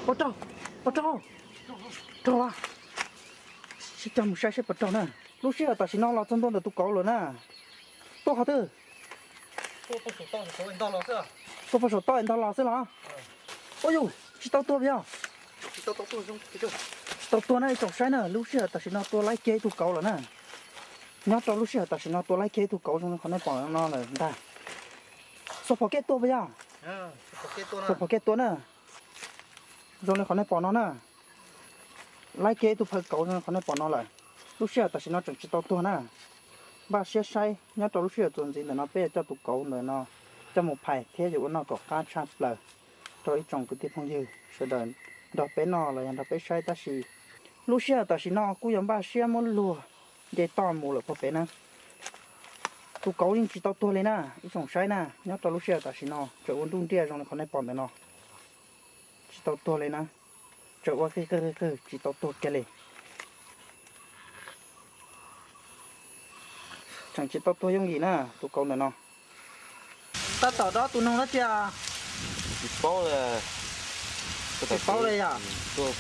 Puas raug? Puas raug? Raug los? Sib cog mus saib seb puas raug na. Lub sij hawm tam sim no los txog ntua ntawm tus kauv lawm na. Tuaj qhov twg? Tuaj pem saum toj ntog los xwb los? Ua yus, tsis tau tuag puas yog? Tsis tau tuag na, ib tsoom saib na, lub sij hawm tam sim no tua laib kiag ib tug kauv lawm na. Nyob rau lub sij hawm tam sim no tua laib kiag ib tug kauv zoo li qhov nej pom no lawm ntag. Xuas phom kej tua puas yog? Xuas phom kej tua na. Zoo li qhov nej pom no na. Laib kiag ib tug phawj kauv zoo li qhov nej pom no lawm. Lub sij hawm tam sim no tseem tsis tau tuag na. Npaj siab saib nyob rau lub sij hawm txuas ntxiv ntawm no peb yuav coj tus kauv ntawm no coj mus phais thiab yuav ua noj kom qab tshaj plaws rau ib tsoom kwv tij phooj ywg sawv daws nrog peb noj los yog nrog peb saib tab sis lub sij hawm tam sim no kuj yuav npaj siab muab luag nce toj mus lawm puag pem na. Tus kauv yeej tsis tau tuag li na, ib tsoom saib na, nyob rau lub sij hawm tam sim no tseem ua nruj nriaj zoo li qhov nej pom ntawm no. Tsis tau tuag li na, tseem ua qig qig qig qig tsis tau tuag kiag li. Tseem tsis tau tuag yooj yim na, tus kauv ntawm no. Tab tom dob tus noog dab tsi? Tsis paub li. Tsis paub li yom? Tuaj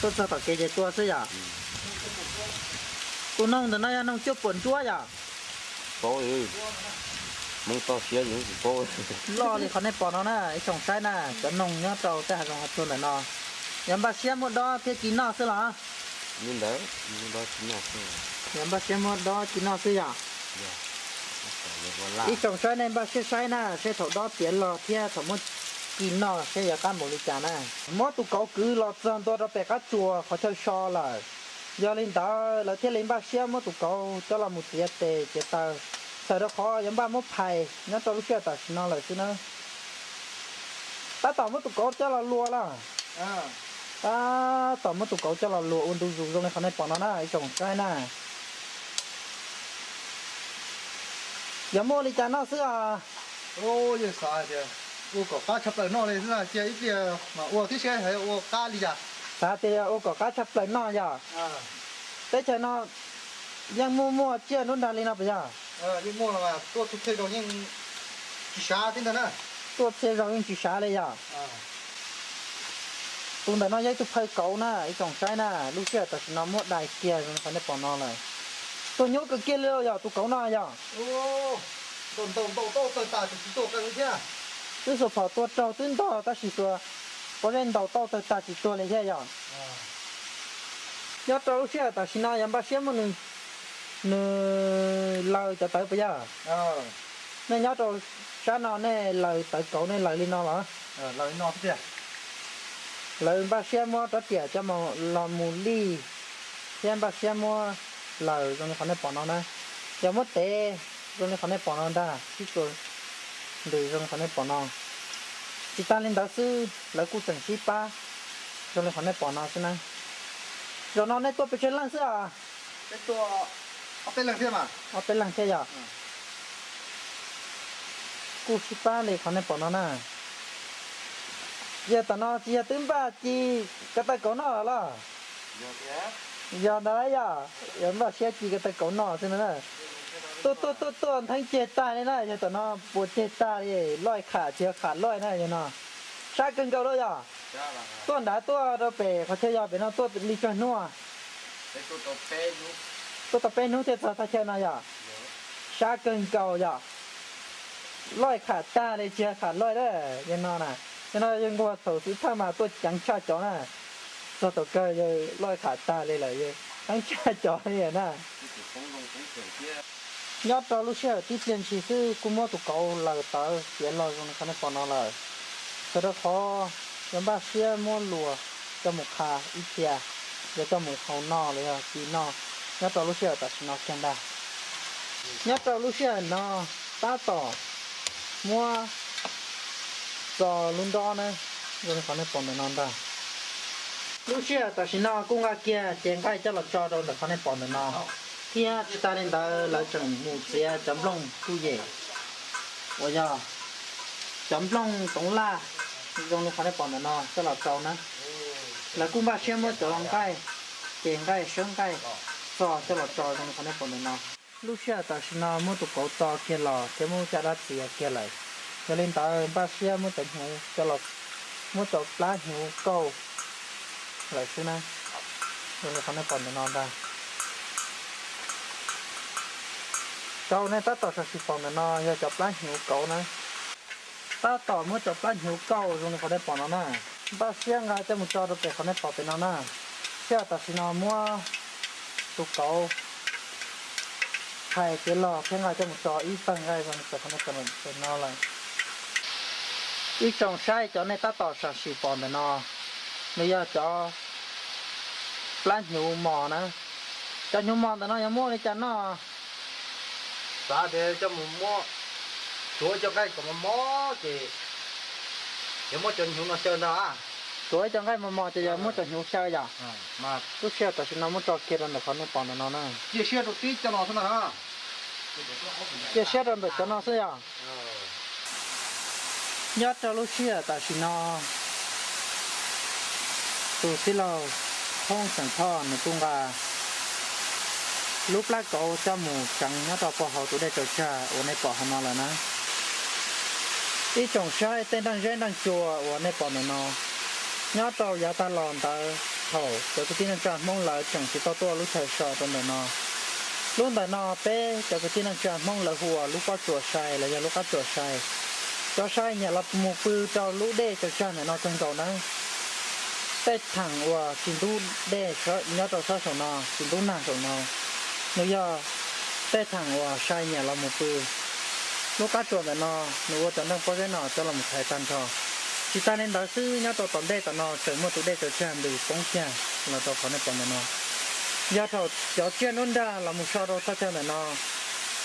txog tom kev ces tua xwb yom? Tus noog ntawm no yog noog cuaj puas ntsuab yom? Paub, Hmoob toj siab yus tsis paub. Loj li qhov nej pom no na, ib tsoom saib na, cov noog nyob rau tej hav zoov hav tsuag ntawm no. Yog npaj siab muab dob thiab ci noj xwb los? Li ntawd, muab dob ci noj xwb. Yog npaj siab muab dob ci noj xwb yom? Ib tsoom saib nej npaj siab saib na, seb thaum dob tiav los thiab thaum muab ci noj seb yuav qab mus li cas na. Muab tus kauv kwv los txog ntua rau pem qab tsuas qhov chaw so lawm. Yog li ntawd lawv thiaj li npaj siab muab tus kauv coj los mus txiav tes txiav taw, txhawm rau qhov yuav npaj muab phais nyob rau lub sij hawm tam sim no lawm xwb na. Tab tom muab tus kauv coj los luas lawm. Tab tom muab tus kauv coj los luas ua ntu zus zoo li qhov nej pom no na, ib tsoom saib na. Yog muaj li cas noj xwb os? Yeej xav tias ua kom qab tshaj plaws noj li xwb, cia ib pliag mas ua tib seb ua qab li cas. Xav tias yog ua kom qab tshaj plaws noj yog? Teb chaws no yeej muaj muaj tsiaj nruab nrag li no puas yog? Yeej muaj los mas tuaj txhua txhia zaus yeej tsis sav thiab ntag na. Tuaj txhia zaus yeej tsis sav li yog? Tus ntawm no yog ib tug phawj kauv na, ib tsoom saib na, lub sij hawm tam sim no muab dai kiag zoo li qhov nej pom no lawm. Tuag nyuaj kawg kiag li yog tus kauv no yog? Ntaus ntaus tau tawg tas tsis tuag li thiab. Twb xuas phom tua raug twb ntog tab sis xuas pob zeb ntaus tau tawg tag tsis tuag li thiab yog? Nyob rau lub sij hawm tam sim no yog npaj siab muab nws, nws laws cov tawv puas yog? Nej nyob rau sab no nej laws tawv kauv nej laws li no los? Lawv npaj siab muab rab riam coj los mus lij thiab npaj siab muab laws zoo li qhov nej pom no na. Yog muab tev zoo li qhov nej pom no ntag, sib txuas ntws zoo li qhov nej pom no. Tsis tag li ntawd xwb lawv kuj tseem sib pab zoo li qhov nej pom no xwb na. Zaum no nej tuaj pes tsawg leej xwb os? Ob peb leeg thiab yog? Kuj sib pab li qhov nej pom no na. Yog tam no tsis yog twb npaj ci ko taw kauv noj los? Yog ntawd yog, yog npaj siab ci ko taw kauv noj xwb na. Tuaj tuaj tuaj tuaj ntheeb ceg tag li na, yog tam no puas ceg tag li, loj qham tsis yog qham loj na yog no. Sab kawg nkaus lawm yog. Tuaj nrad tuaj rau pem qhov chaw yog pem no tuaj li tsawg hnub? Tuaj tau peb hnub thiaj txog thaj chaw no yog. Sab kawg nkaus yog. Loj qham tag li tsis yog qham loj na, yog no na. Yog no yog nquag thaum xwm txheej mas tuaj ceev tshaj cov na. Txog thaum kawg yog loj qham tag li lawm, ceev tshaj cov li na. Nyob rau lub sij hawm tib pliag ntshis xwb kuj muab tus kauv laws tawv tiav los zoo li qhov nej pom no lawm. Txawm rau qhov yuav npaj siab muab luas coj mus qha ib txhia, yuav coj mus hau noj los yog ci noj nyob rau lub sij hawm tam sim no kiag ntag. Nyob rau lub sij hawm no tab tom muab txo lub nrob na, zoo li qhov nej pom ntawm no ntag. Lub sij hawm tam sim no kuj nqa kiag cev nqaij coj los tso rau ntawm qhov nej pom ntawm no, thiab tsis tas li ntawd lawv tseem mus txiav cov nplooj kuj yem uas yog cov nplooj toov laj zoo li qhov nej pom ntawm no coj los rau na. Lawv kuj npaj siab muab cov nqaij, cev nqaij sawb nqaij txo coj los tso zoo li qhov nej pom ntawm no. Lub sij hawm tam sim no muab tus kauv txo kiag los thiab muab caj dab txiav kiag lawm, yog li ntawd npaj siab muab cov hnyuv coj los muab cov plab hnyuv kauj lawm xwb na. Zoo li qhov nej pom ntawm no ntag. Cov uas nej tab tom sam sim pom ntawm no yog cov plab hnyuv kauv na. Tab tom muab cov plab hnyuv kauj zoo li qhov nej pom no na. Npaj siab nqa coj mus tso rau pem qhov nej pom pem no na. Sij hawm tam sim no muab tus kauv hais kev log thiab nqa coj mus tso ib tag nqaij zoo li qhov nej pom pem no lawm. Ib tsoom saib cov nej tab tom sam sim pom ntawm no, nws yog cov plab hnyuv mos na. Cov hnyuv mos ntawm no yuav muab ua li cas noj? Xav tias coj mus muab tsuav cov nqaij kom mos mos ces yuav muab cov hnyuv no xyaw ntag. Tsuav ib cov nqaij mos mos ces yog muab cov hnyuv xyaw yom? Lub sij hawm tam sim no muab tso kiag rau ntawm qhov nej pom ntawm no na. Cia siab rau tib cov no xwb na. Cia siab rau ntawm cov no xwb yom? Nyob rau lub sij hawm tam sim no, tus tij laug Thoob Xeem Thoj nws kuj nqa lub plab kauv coj mus tseev nyob rau puag hauv tus dej tsaws tsag uas nej pom hauv no lawm na. Ib tsoom saib tej nreej zeb nreej tsua uas nej pom ntawm no, nyob rau yav tag los ntawd thaum cov kwv tij neej tsa Hmoob lawv tseem tsis tau tuaj lub chaw so rau ntawm no. Lub ntawm no peb cov kwv tij neej tsa Hmoob lawv hu ua lub pob tsuas sai los yog lub qab tsuas sai. Cov sai nyiam los mus pw rau lub dej tsaws tsag ntawm no kawg nkaus na. Tej theem uas tsis ntub dej nyob rau sab saum no, tsis ntub nag saum no, nws yog tej theem uas sai nyiam los mus pw. Lub qab tsuas ntawm no nws ua cov nreej pob zeb no coj los mus thaiv tag nrho. Tsis tas li ntawd xwb, nyob rau tom ntej tom no tseem muaj tus dej tsaws tsag ntws poob kiag los rau qhov nej pom ntawm no. Yog thaum cov tsiaj nruab nrag los mus so rau thaj chaw ntawm no,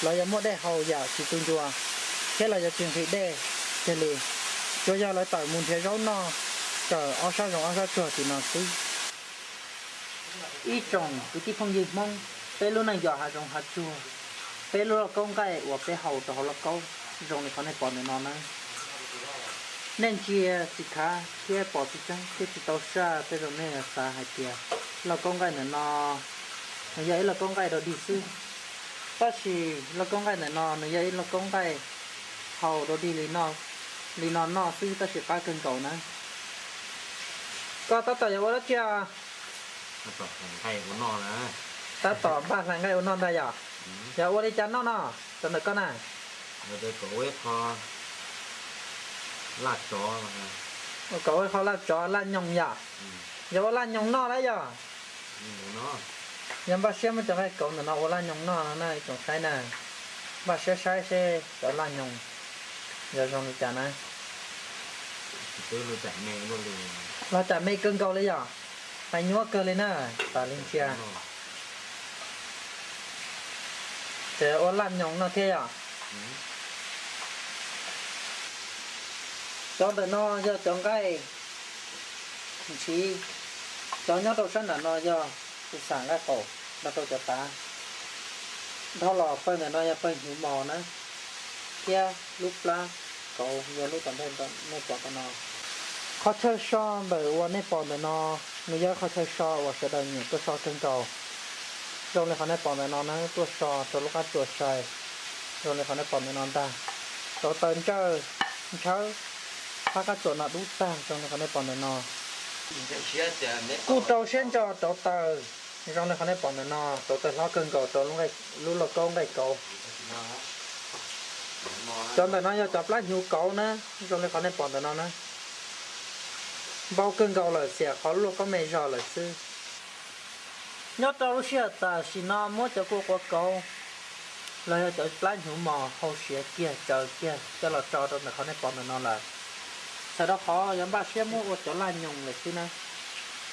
lawv yuav muaj dej haus yam tsis tu ncua, thiab lawv yuav tsis nqhis dej kiag li. Tsuas yog lawv tawm mus nrhiav zaub noj raws ob sab zoov ob sab tsuag tim no xwb. Ib tsoom kwv tij phooj ywg Hmoob, peb lub neej yos hav zoov hav tsuag, peb lub lauj kaub nqaij uas peb haus rau hauv lauj kaub zoo li qhov nej pom ntawm no na. Nej ntsia tsis khav thiab pom tsis tseeb thiab tsis tau saj tej zaum nej xav hais tias lauj kaub nqaij ntawm no nws yog ib lauj kaub nqaij dog dig xwb. Tab sis lauj kaub nqaij ntawm no nws yog ib lauj kaub nqaij haus dog dig li no noj xwb tab sis qab kawg nkaus na. Koj tab tom yuav ua dab tsi? Tab tom npaj hlais nqaij ua noj ntag yom? Yog ua li cas noj no, rau ntawm koj na? Kom ua ib qho laj tsov, laj nyoos yom? Yog ua laj nyoos noj lawm yom? Yog npaj siab muab cov nqaij kauv ntawm no ua laj nyoos noj no na ib tsoom saib na. Npaj siab saib seb cov laj nyoos yog zoo li cas na. Los cam me kawg nkaus li yom? Hais nyuaj kawg li na, tas li ntsia. Ces ua laj nyoos noj thiab yom? Cov ntawm no yog cov nqaij ntshiv, cov nyob rau sab nram no yog tus xam nqaij qaum nrog rau cov tav. Dhau los pawg ntawm no yog pawg hnyuv mos na, thiab lub plab kauv yog lub tom ntej nej pom tom no. Qhov chaw so ntawm uas nej pom ntawm no, nws yog qhov chaw so uas sawv daws nyiam tuaj so kawg nkaus. Zoo li qhov nej pom ntawm no na, tuaj so rau lub qab tsuas sai. Zoo li qhov nej pom ntawm no ntag. Rauv taws ntsawj ntshawb, qab qab tsuas no dub tag zoo li qhov nej pom ntawm no. Kuj rau siab ntso rauv taws zoo li qhov nej pom ntawm no, rauv taws hlob kawg nkaus rau lub lauj kaub nqaij kauv. Cov ntawm no yog cov plab hnyuv kauv na, zoo li qhov nej pom ntawm no na. Npau kawg nkaus lawm, xiam qhov lub lauj kaub me zog lawm xwb. Nyob rau lub sij hawm tam sim no muab cov kua quav kauv los yog cov plab hnyuv mos hau siav kiag tsaws kiag coj los tso rau ntawm qhov nej pom ntawm no lawm. Txhawm rau qhov yuav npaj siab muab ua cov laj nyoos lawm xwb na.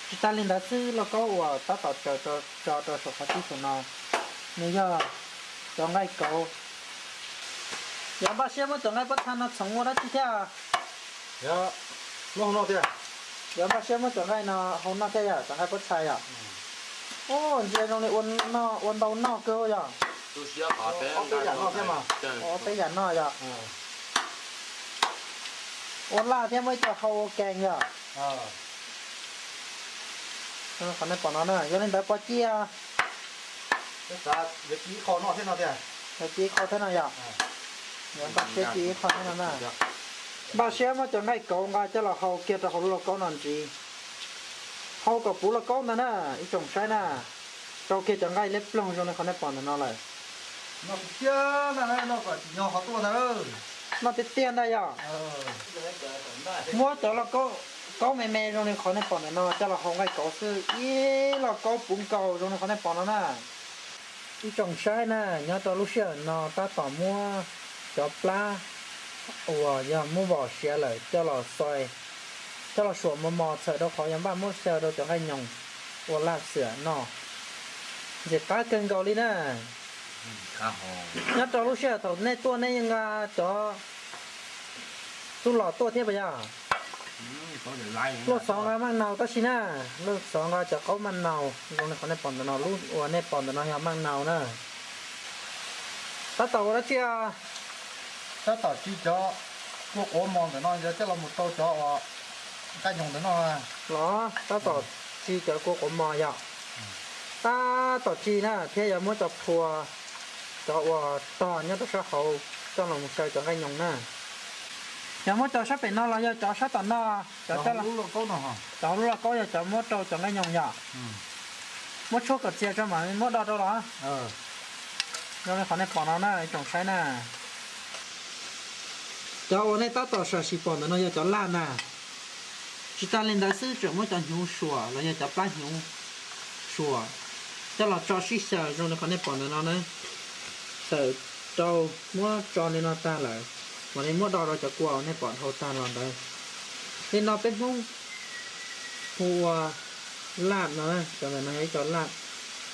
Tsis tas li ntawd xwb, lauj kaub uas tab tom tsaws tso rau saum qhov tib saum no, nws yog cov nqaij kauv. Yuav npaj siab muab cov nqaij pob txha no txhoov ua dab tsi thiab? Muab hau noj thiab. Yuav npaj siab muab cov nqaij no hau noj thiab yom, cov nqaij pob txha yom? Ua ntsia zoo li ua ntau noj kawg yom? Ua peb yam noj yom? Ua laj thiab muaj ib co hau ua kees yom? Qhov nej pom no na, yog li ntawd pov ciaj. Yuav ci ib qho thiab no yom? Yuav npaj siab ci ib qho thiab no na. Npaj siab muab cov nqaij kauv nqa coj los hau kiag rau hauv lub lauj kaub no ntxiv. Hau kom puv lauj kaub ntawd na, ib tsoom saib na. Rau kiag cov nqaij liab ploog zoo li qhov nej pom ntawm no lawm. Noj tiag tiag ntag yog. Muab cov lauj kaub me me zoo li qhov nej pom ntawm no coj los hau nqaij kauv xwb, ib lauj kaub puv nkaus zoo li qhov nej pom no na. Ib tsoom saib na, nyob rau lub sij hawm no tab tom muab cov plab uas yog muab vom siav lawm coj los xoi, coj los suam mos mos txhawm rau qhov yog npaj muab xyaw rau cov nqaij nyoos ua laj xiam noj. Ntxim qab kawg nkaus li na. Nyob rau lub sij hawm thaum nej tuaj nej yeej nqa cov txuj lom tuaj thiab puas yog? Luaj xov nqa maj nau tab sis na, luaj xov nqa cov qaub maj nau zoo li qhov nej pom ntawm no, lub uas nej pom ntawm no yog maj nau na. Tab tom ua dab tsi? Tab tom tsis cov kua quav mos ntawm no coj los mus rau cov uas nqaij nyoos ntawm no. Los tab tom tsis cov kua quav mos yog. Tab tom tsis na thiab yuav muab cov phua, cov uas tog nyob rau sab hauv coj los mus xyaw cov nqaij nyoos na. Yog muab cov sab pem no los yog cov sab tom no, cov hauv lub lauj kaub yog cov muab rau cov nqaij nyoos yog. Muab tshuab kom txias tso mam muab do rau los. Zoo li qhov nej pom no na ib tsoom saib na. Cov uas nej tab tom sam sim pom ntawm no yog cov laj na. Tsis tas li ntawd xwb tseem muab cov hnyuv suam los yog cov plab hnyuv suam coj los tso sib xyaw zoo li qhov nej pom ntawm no na. Txhawm rau muab tso li no tag lawm, mam li muab do rau cov kua uas nej pom dhau tag los ntawd. Li no peb Hmoob hu ua laj no, cov ntawm no yog ib co laj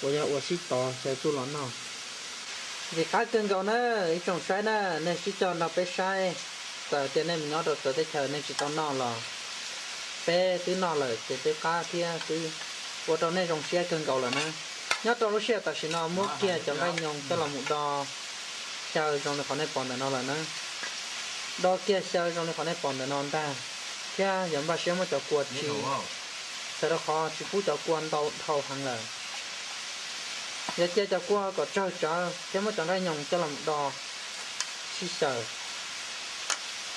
uas yog ua sib tov xyaw txuj lom noj. Ntxim qab kawg nkaus na, ib tsoom saib na, nej sib cog nrog peb saib, txawm tias nej mus nyob rau txawv teb chaws nej tsis tau noj los peb twb noj lawm ces twb qab thiab twb ua rau nej zoo siab kawg nkaus lawm na. Nyob rau lub sij hawm tam sim no muab kiag cov nqaij nyoos coj los mus do xyaw zoo li qhov nej pom ntawm no lawm na. Do kiag xyaw zoo li qhov nej pom ntawm no ntag, thiab yuav npaj siab muab cov kua tsis, txhawm rau qhov tsis pub cov kua ntau dhau heev lawm. Yuav cia cov kua kom tsawg tsawv thiab muab cov nqaij nyoos coj los mus do sib xyaw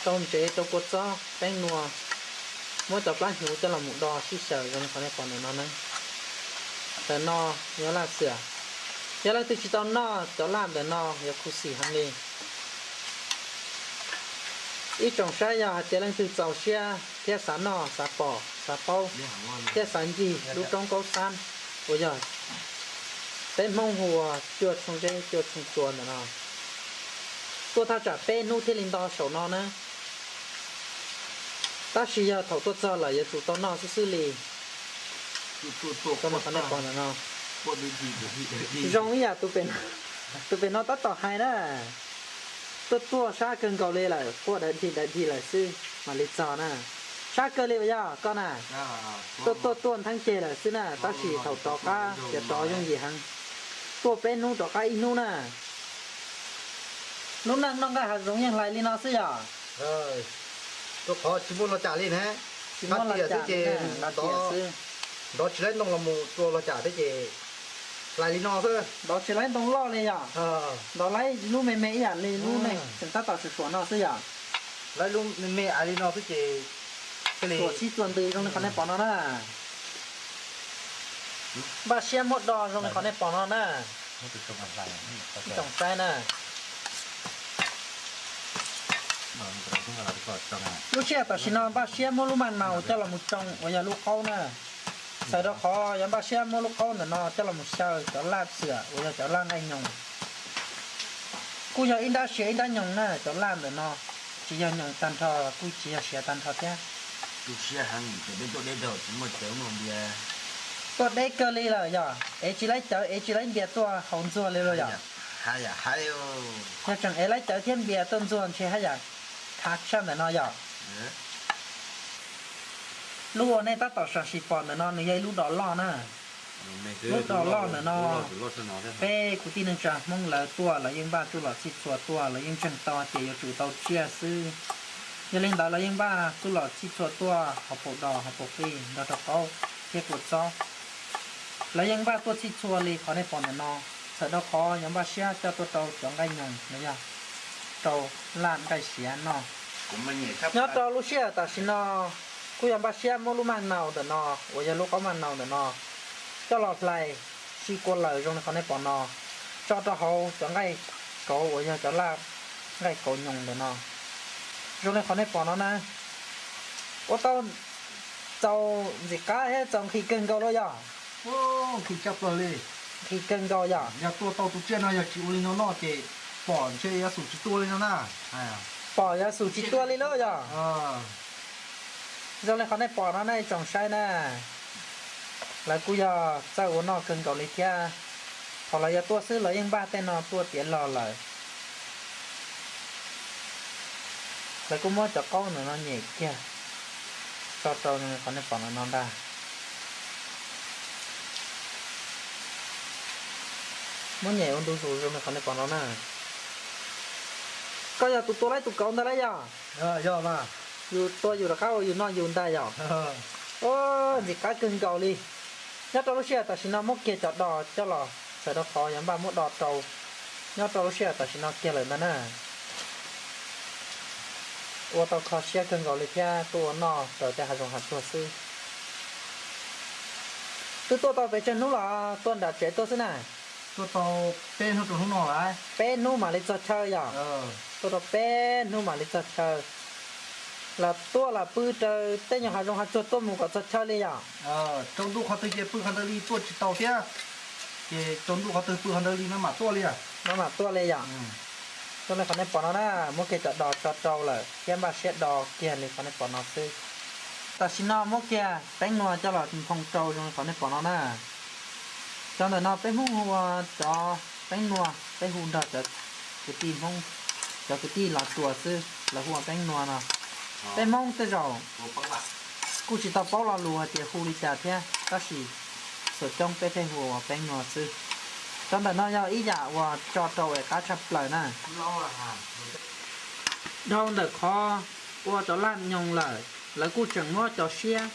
rau ntsev rau kua txob peeb nua, muab cov plab hnyuv coj los mus do sib xyaw zoo li qhov nej pom ntawm no na. Ntawm no yog laj xiam. Yog leej twg tsis tau noj cov laj ntawm no yuav khuv xim heev li. Ib tsoom saib yog hais tias leej twg txaus siab thiab xav noj xav pom xav paub thiab xav ncig lub roob kaub xab uas yog peb Hmoob hu ua cuaj tshooj zeb cuaj tshooj tsua ntawm no, tuaj thaj tsam peb hnub thiaj li nto saum no na. Tab sis yog thaum tuaj txog lawm yuav tsum tau noj xwb xwb li. Zoo ib yam tus pem no tab tom hais na, tuaj tuaj sab kawg nkaus li lawm, quaj dawv dig dawv dig lawm xwb mam li txog na. Sab kawg li uas yog koj na, tuaj tuaj tuaj ntheeb ceg lawm xwb na, tab sis thaum rov qab ces rov yooj yim heev. Tuaj peb hnub rov qab ib hnub na. Lub neej noj nqaij hav zoov yeej hlais li no xwb yog. Rau qhov tsis muaj log cam li ne, qab tias xwb ces nrov tsis laib ntoo los mus tua log cam thiab ces hlais li no xwb. Nrov tsis laib ntoo loj li yog, nrov laib lub me me ib yam li lub neej tseem tab tom suam suam no xwb yog. Laib lub me me ais li no xwb ces suam sib txuas ntws zoo li qhov nej pom no na. Npaj siab muab do zoo li qhov nej pom no na. Ib tsoom saib na. Lub sij hawm tam sim no npaj siab muab lub maj naus coj los mus tsoo uas yog lub qaub na. Txhawm rau qhov yuav npaj siab muab lub qaub ntawm no coj los mus xyaw cov laj xiam uas yog cov laj nqaij nyoos. Kuj yog ib nrab siav ib nrab nyoos na, cov laj ntawm no tsis yog nyoos tag nrho kuj tsis yog siav tag nrho thiab. Tuaj deb kawg li lawm yog, ev tsis laib cawv ev tsis laib npias tuaj haus ntxuag li los yog. Yog tseem ev laib cawv thiab npias tuaj ntxuag ntshe haj yam khav tshaj ntawm no yog. Lub uas nej tab tom sam sim pom ntawm no nws yog ib lub dos loj na. Lub dos loj ntawm no, peb kwv tij neej tsa Hmoob lawv tuaj lawv yeej npaj txuj lom txhij txhua tuaj, lawv yeej ntseeg tau tias yuav tsum tau tsiaj xwb. Yog li ntawd lawv yeej npaj txuj lom txhij txhua tuaj, hauv paus dos hauv paus qij nrog rau qaub thiab kua txob. Lawv yeej npaj tuaj txhij txhua li qhov nej pom ntawm no, txhawm rau qhov yuav npaj siab coj tuaj rau cov nqaij nyoos los yog rau laj nqaij siav noj. Nyob rau lub sij hawm tam sim no kuj yog npaj siab muab lub maj nau ntawm no, uas yog lub qaub maj nau ntawm no, coj los hlais sib kua lawm zoo li qhov nej pom no, tso rau hauv cov nqaij kauv uas yog cov laj nqaij kauv nyoos ntawm no. Zoo li qhov nej pom no na, ua tau txaus ntxim qab thiab txaus nqhis kawg nkaus li yog. Nqhis tshaj plaws li. Nqhis kawg nkaus yog. Yog tua tau tus tsiaj no yog tsis ua li no noj ces pom ntshe yuav xum tsis tua li no na. Pom yuav xum tsis tua li lauj yog. Zoo li qhov nej pom no nej tsoom saib na, lawv kuj yog txawj ua noj kawg nkaus li thiab. Thaum lawv yuav tuaj xwb lawv yeej npaj tej no tuaj tiav los lawm. Lawv kuj muab cov qaub ntawm no nyem kiag tso rau qhov nej pom ntawm no ntag. Muab nyem ua ntu zus zoo li qhov nej pom no na. Koj yog tus tua laib tus kauv ntag lauj yog? Yog mas. Yus tua yus rov qab ua yus noj yus ntag yog. Ntxim qab kawg nkaus li. Nyob rau lub sij hawm tam sim no muab kiag cov dos coj los txhawm rau qhov yuav npaj muab do rau. Nyob rau lub sij hawm tam sim no kiag lawm ntag na. Ua tau kho siab kawg nkaus li thiab tuaj ua noj raws tej hav zoov hav tsuag xwb. Twb tuaj tau pes tsawg hnub los tuaj nram tsev tuaj xwb na? Tuaj tau peb hnub rau hnub no lawm. Peb hnub mam li txog chaw yog? Tuaj tau peb hnub mam li txog chaw. Los tuaj los pw raws tej nyuag hav zoov hav tsuag tuaj mus kom txog chaw li yog? Tsaus ntuj qhov twg ces pw qhov ntawd li tuaj tsis tau thiab. Ces tsaus ntuj qhov twg pw qhov ntawd li no mam tuaj li. No mam tuaj li yog? Zoo li qhov nej pom no na, muab kiag cov dos tso rau lawm thiab npaj siab do kiag li qhov nej pom no xwb. Tam sim no muab kiag peeb nua coj los nphoo rau zoo li qhov nej pom no na. Cov ntawm no peb Hmoob hu ua cov peeb nua, peb hu nrog cov kwv tij Hmoob, cov kwv tij Los Tsuas xwb lawv hu ua peeb nua no. Peb Hmoob tej zaum kuj tsis tau paub lo lus hais tias hu li cas thiab tab sis txhua coob peb thiaj hu ua peeb nua xwb. Cov ntawm no yog ib yam uas tso rau es qab tshaj plaws na. Dhau ntawm qhov ua cov laj nyoos lawm, lawv kuj tseem muab cov siab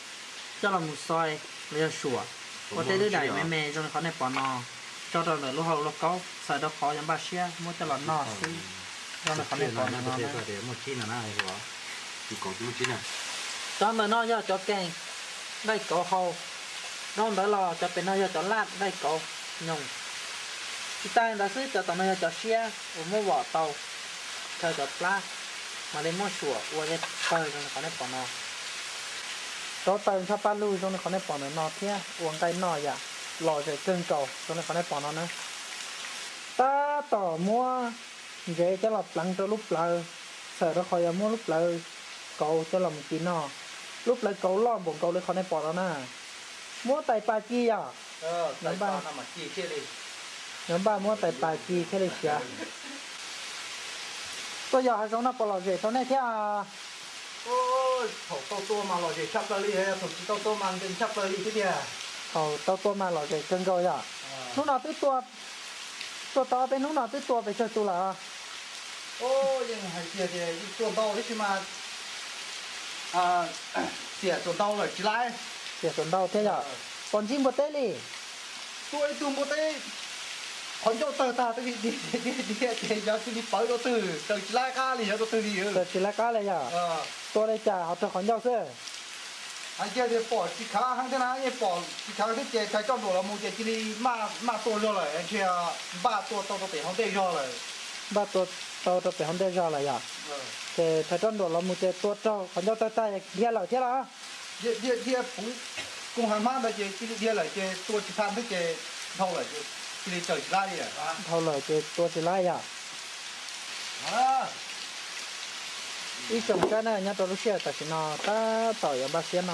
coj los mus xoi los yog suam ua tej lwb daim me me zoo li qhov nej pom no, tso rau ntawm lub hauv lauj kaub txhawm rau qhov yuav npaj siab muab coj los noj xwb. Zoo li qhov nej pom no na. Cov ntawm no yog cov keeg nqaij kauv hau, dhau ntawd los cov pem no yog cov laj nqaij kauv nyoos. Tsis tas li ntawd xwb cov tom no yog cov siab uas muab vom tau, chaw cov plab, mam li muab suam ua zej pawg zoo li qhov nej pom no. Rauv taws ntsho paj lug zoo li qhov nej pom ntawm no thiab ua nqaij noj yam lom zem kawg nkaus zoo li qhov nej pom no na. Tab tom muab ntsev coj los pleev rau lub plawv, txhawm rau qhov yuav muab lub plawv kauv coj los mus ci noj. Lub plawv kauv loj npaum nkaus li qhov nej pom no na. Muab tais pas ci yom. Yuav npaj muab tais pas ci thiaj li siav. Tuaj yos hav zoov no puas lom zem rau nej thiab? Thaum tau tua mas lom zem tshaj plaws li, thaum tsis tau tua mas nkees tshaj plaws li thiab tiag. Thaum tau tua mas lom zem kawg nkaus yom. Hnub no twb tua, tua tau peb hnub no twb tua pes tsawg tus lawm? Yeej hais tias tua ntau tab sis mas xiam tsuas ntau lawm tsis laib. Xiam tsuas ntau thiab yom. Puas ntsib npua teb li? Tua ib tug npua teb, qhov ncauj tawg tag twb dhia dhia dhia ces yog cia li pawv rau twg, raws tsis laib qab li, yog rau twg li. Raws tsis laib qab li yom. Tua li cas ho raug qhov ncauj xwb? Hais tias pom tsis khav heev thiab na, yeej pom tsis khav thiab ces thaiv roj nruam los mus ces cia li maj tua zog lawm, ntshe npaj tua tau rau pem hauv ntej zog lawm. Npaj tua tau rau pem hauv ntej zog lawm yom. Ces thaiv roj nruam los mus ces tua raug qhov ncauj tawg tag dhia lawm thiab los? Dhia puv koog heev hmab ntawd ces cia li dhia lawm ces tua tsis tau thiab ces dhau lawm, cia li raws tsis laib li. Dhau lawm ces tua tsis laib yom. Ib tsoom saib na, nyob rau lub sij hawm tam sim no tab tom yuav npaj siab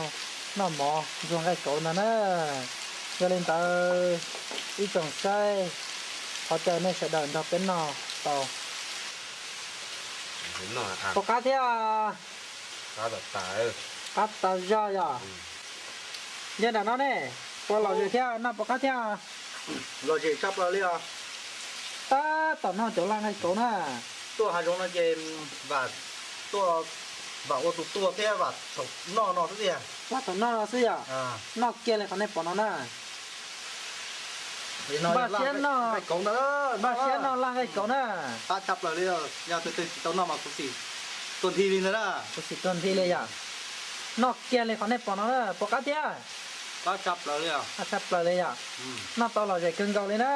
noj mov ntxuag nqaij kauv ntag na. Yog li ntawd ib tsoom saib, thov caw nej sawv daws nrog peb noj tau. Puas qab thiab? Qab tas zog yom. Yog nram no ne, puas lom zem thiab, noj puas qab thiab? Lom zem tshaj plaws li os. Tab tom noj cov laj nqaij kauv na. Tuaj hav zoov no ces vam, tuaj vam ua tus tua thiab vam thaum noj no xwb tiag. Vam thaum noj no xwb yom. Noj kiag li qhov nej pom no na. Npaj siab noj, npaj siab noj laj nqaij kauv na. Qab tshaj plaws li, yog tus twg tsis tau noj mas kuv xis. Tuag nthi li ntag na. Kuv sim tuag nthi li yom. Noj kiag li qhov nej pom no na, puas qab thiab? Qab tshaj plaws li yom. Noj tau lom zem kawg nkaus li na.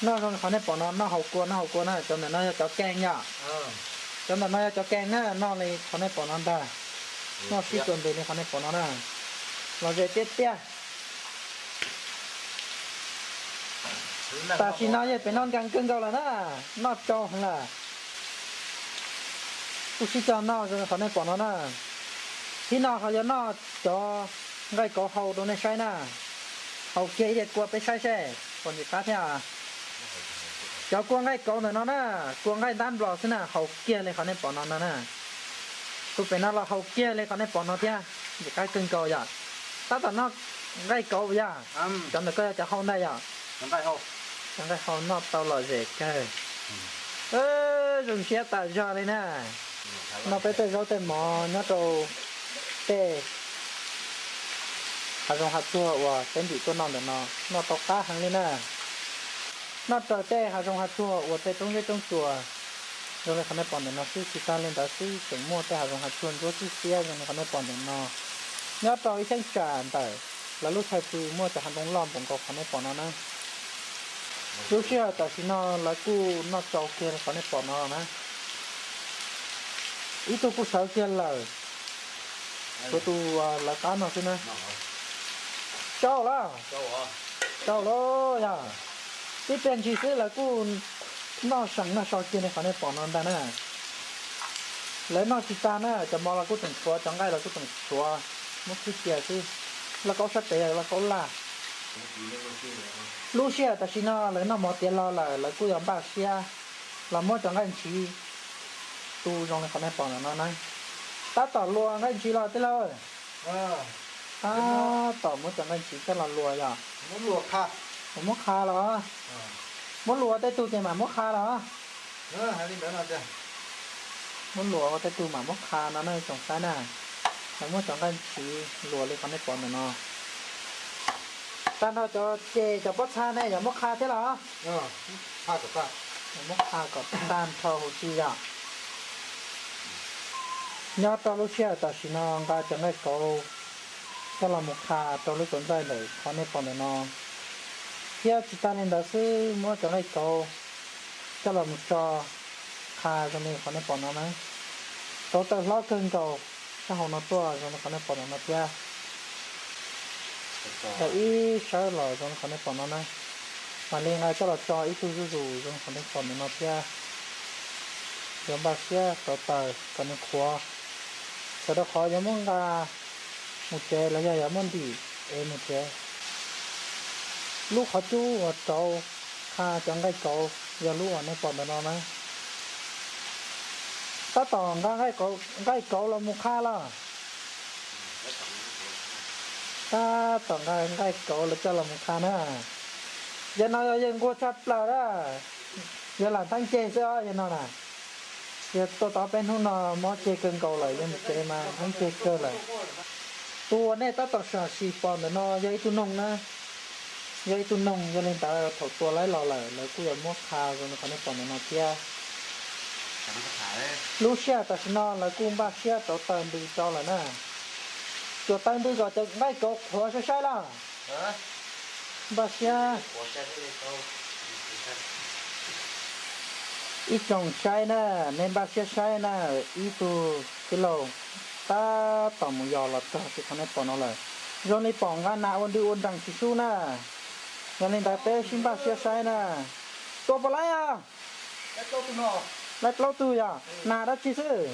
Noj zoo li qhov nej pom no, noj haus kua, noj haus kua na. Cov ntawm no yog cov kees yom. Cov ntawm no yog cov kees na, noj li qhov nej pom no ntag. Noj sib txuas ntws li qhov nej pom no na. Lom zem tiag tiag. Tam sim no yog pem no nkees kawg nkaus lawm na, noj tsau heev lawm. Kuj sib cog noj zoo li qhov nej pom no na. Thib no ho yuav noj cov nqaij kauv hau rau nej saib na. Haus kiag ib diav kua peb saib seb puas ntxim qab thiab. Cov kua nqaij kauv ntawm no na, kua nqaij ntab nplos xwb na, haus kiag li qhov nej pom no no na. Tus pem no los haus kiag li qhov nej pom no thiab, ntxim qab kawg nkaus yom. Tab tom noj nqaij kauv yom. Cov ntawm koj yog cov hau ntag yom. Cov nqaij hau noj tau lom zem kawg. Zoo siab tas zog li na. Noj peb tej zaub tej mov nyob rau tej hav zoov hav tsuag uas peb ntim tuaj noj ntawm no, noj tau qab heev li na. Noj raws tej hav zoov hav tsuag uas tej roob zeb roob tsuas zoo li qhov nej pom ntawm no xwb, tsis tag li ntawd xwb tseem muaj tej hav zoov hav tsuag ntsuab xwb xiab zoo li qhov nej pom ntawm no. Nyob rau ib cheeb tsam ntawm lawv lub chaw pw muaj cov hav zoov loj npaum nkaus qhov nej pom no na. Lub sij hawm tam sim no lawv kuj noj tsau kiag li qhov nej pom no na. Ib tug kuj sawv kiag lawm, tshuav tus lawv qab no xwb na. Tsau lawm, tsau lawm yog. Tib pliag ntshis xwb lawv kuj noj seem noj so kiag li qhov nej pom no ntag na. Lawv noj tsis tag na, cov mov los kuj tseem tshuav, cov nqaij los kuj tseem tshuav, muab khwb cia xwb. Lauj kaub sab tes yog lauj kaub laj. Lub sij hawm tam sim no lawv noj mov tiav los lawm, lawv kuj yuav npaj siab los muab cov nqaij ntshiv tu zoo li qhov nej pom ntawm no na. Tab tom luas nqaij ntshiv los tij laug. Tab tom muab cov nqaij ntshiv coj los luas yom. Muab qha los, muab luas ua tej tug ces mam muab qha los. Muab luas ua tej tug mam muab qha no na tsoom saib na. Lawv muab cov nqaij ntshiv luas li qhov nej pom ntawm no. Tag nrho cov ces cov pob txha ne yog muab qha thiab los? Muab qha kom tag nrho huv si yom. Nyob rau lub sij hawm tam sim no nqa cov nqaij kauv coj los mus qha rau lub cov ntxaij ntawm qhov nej pom ntawm no, thiab tsis tag li ntawd xwb muab cov nqaij kauv coj los mus tso qha zoo li qhov nej pom no na. Rauv taws hlob kawg nkaus sab hauv no tuaj zoo li qhov nej pom ntawm no thiab. Ib sawv los zoo li qhov nej pom no na, mam li nqa coj los tso ib tug zuj zus zoo li qhov nej pom ntawm no thiab. Yuav npaj siab rauv taws kom nws qhuav, txhawm rau qhov yuav muab nqa mus tsev los yog yuav muab ntim es mus tsev. Lub qhov cub uas rauv qha cov nqaij kauv yog lub uas nej pom ntawm no na. Tab tom nqa nqaij kauv los mus qha los? Tab tom nqa nqaij kauv los coj los mus qha na. Yog no yog yeej nquag tshaj plaws na, yog lam theeb ceg xwb os yog no na. Yog tuaj tau peb hnub no mob ceg kawg nkaus lawm, yog mus tsev mas theeb ceg kawg lawm. Tus uas nej tab tom sam sim pom ntawm no yog ib tug noog na, yog ib tug noog, yog li ntawd thaum tua laib los lawm lawv kuj yuav muab qha zoo li qhov nej pom ntawm no thiab. Lub sij hawm tam sim no lawv kuj npaj siab rauv taws ntws rau lawm na. Tsuas taws ntws kom cov nqaij kauv qhuav saib saib los. Npaj siab. Ib tsoom saib na, nej npaj siab saib na, ib tug tij laug tab tom mus yos los txog tim qhov nej pom no lawm. Zoo li pom nqa nas ua ntws ua nrees tsis sub na. Yog li ntawd peb sib npaj siab saib na. Tua puas laib os? Laib plaub tug yog nas dab tsi xwb?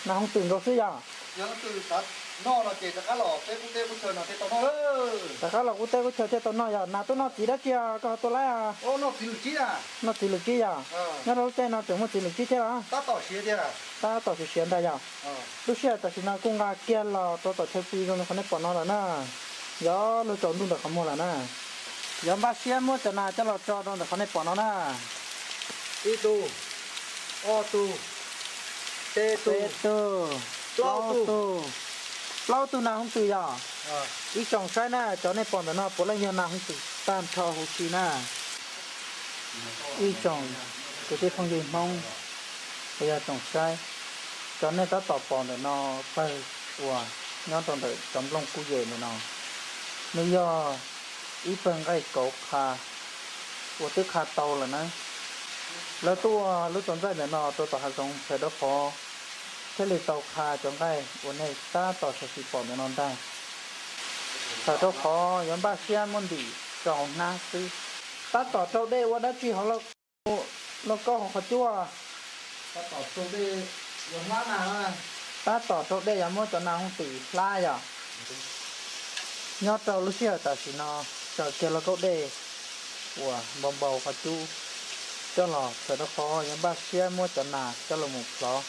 Nas hoov twm nkaus xwb yog. Rov qab los qub teb qub chaw thiaj tau noj yog nas tuaj noj txiv dab tsi os koj ho tua laib os? Noj txiv lwm tsib yog. Nyob rau lub caij no tseem muaj txiv lwm tsib thiab los? Tab tom siav ntag yog. Lub sij hawm tam sim no kuj nqa kiag los rau tom chaw pw zoo li qhov nej pom no lawm na. Yog luag tsaus ntuj ntawm qhov muag lawm na. Yog npaj siab muab cov nas coj los tso rau ntawm qhov nej pom no na. Ib tug, ob tug, peb tug, plaub tug. Plaub tug nas hoov twm yog. Ib tsoom saib na, cov nej pom ntawm no puav leej yog nas hoov twm tag nrho huv si na. Ib tsoom Kwv tij phooj ywg Hmoob uas yog tsoom saib, cov nej tab tom pom ntawm no, pawg uas nyob rau ntawm cov nplooj kuj yem ntawm no, nws yog ib pawg nqaij kauv qha uas twb qha tau lawm na. Lawv tuaj ua lub txoos ntxaij ntawm no rau tom hav zoov txhawm rau qhov thiaj li tau qha cov nqaij uas nej tab tom sawv tsees pom ntawm no ntag. Txhawm rau qhov yuav npaj siab muab ntim rau hauv hnab xwb. Tab tom rau dej ua dab tsi hauv lauj kaub hauv qhov cub? Tab tom rau dej yuav muab cov nas hooj twm hlab yom. Nyob rau lub sij hawm tam sim no, tsaws kiag lauj kaub dej uas npau npau qhov cub coj los txhawm rau qhov yuav npaj siab muab cov nas coj los mus plhov,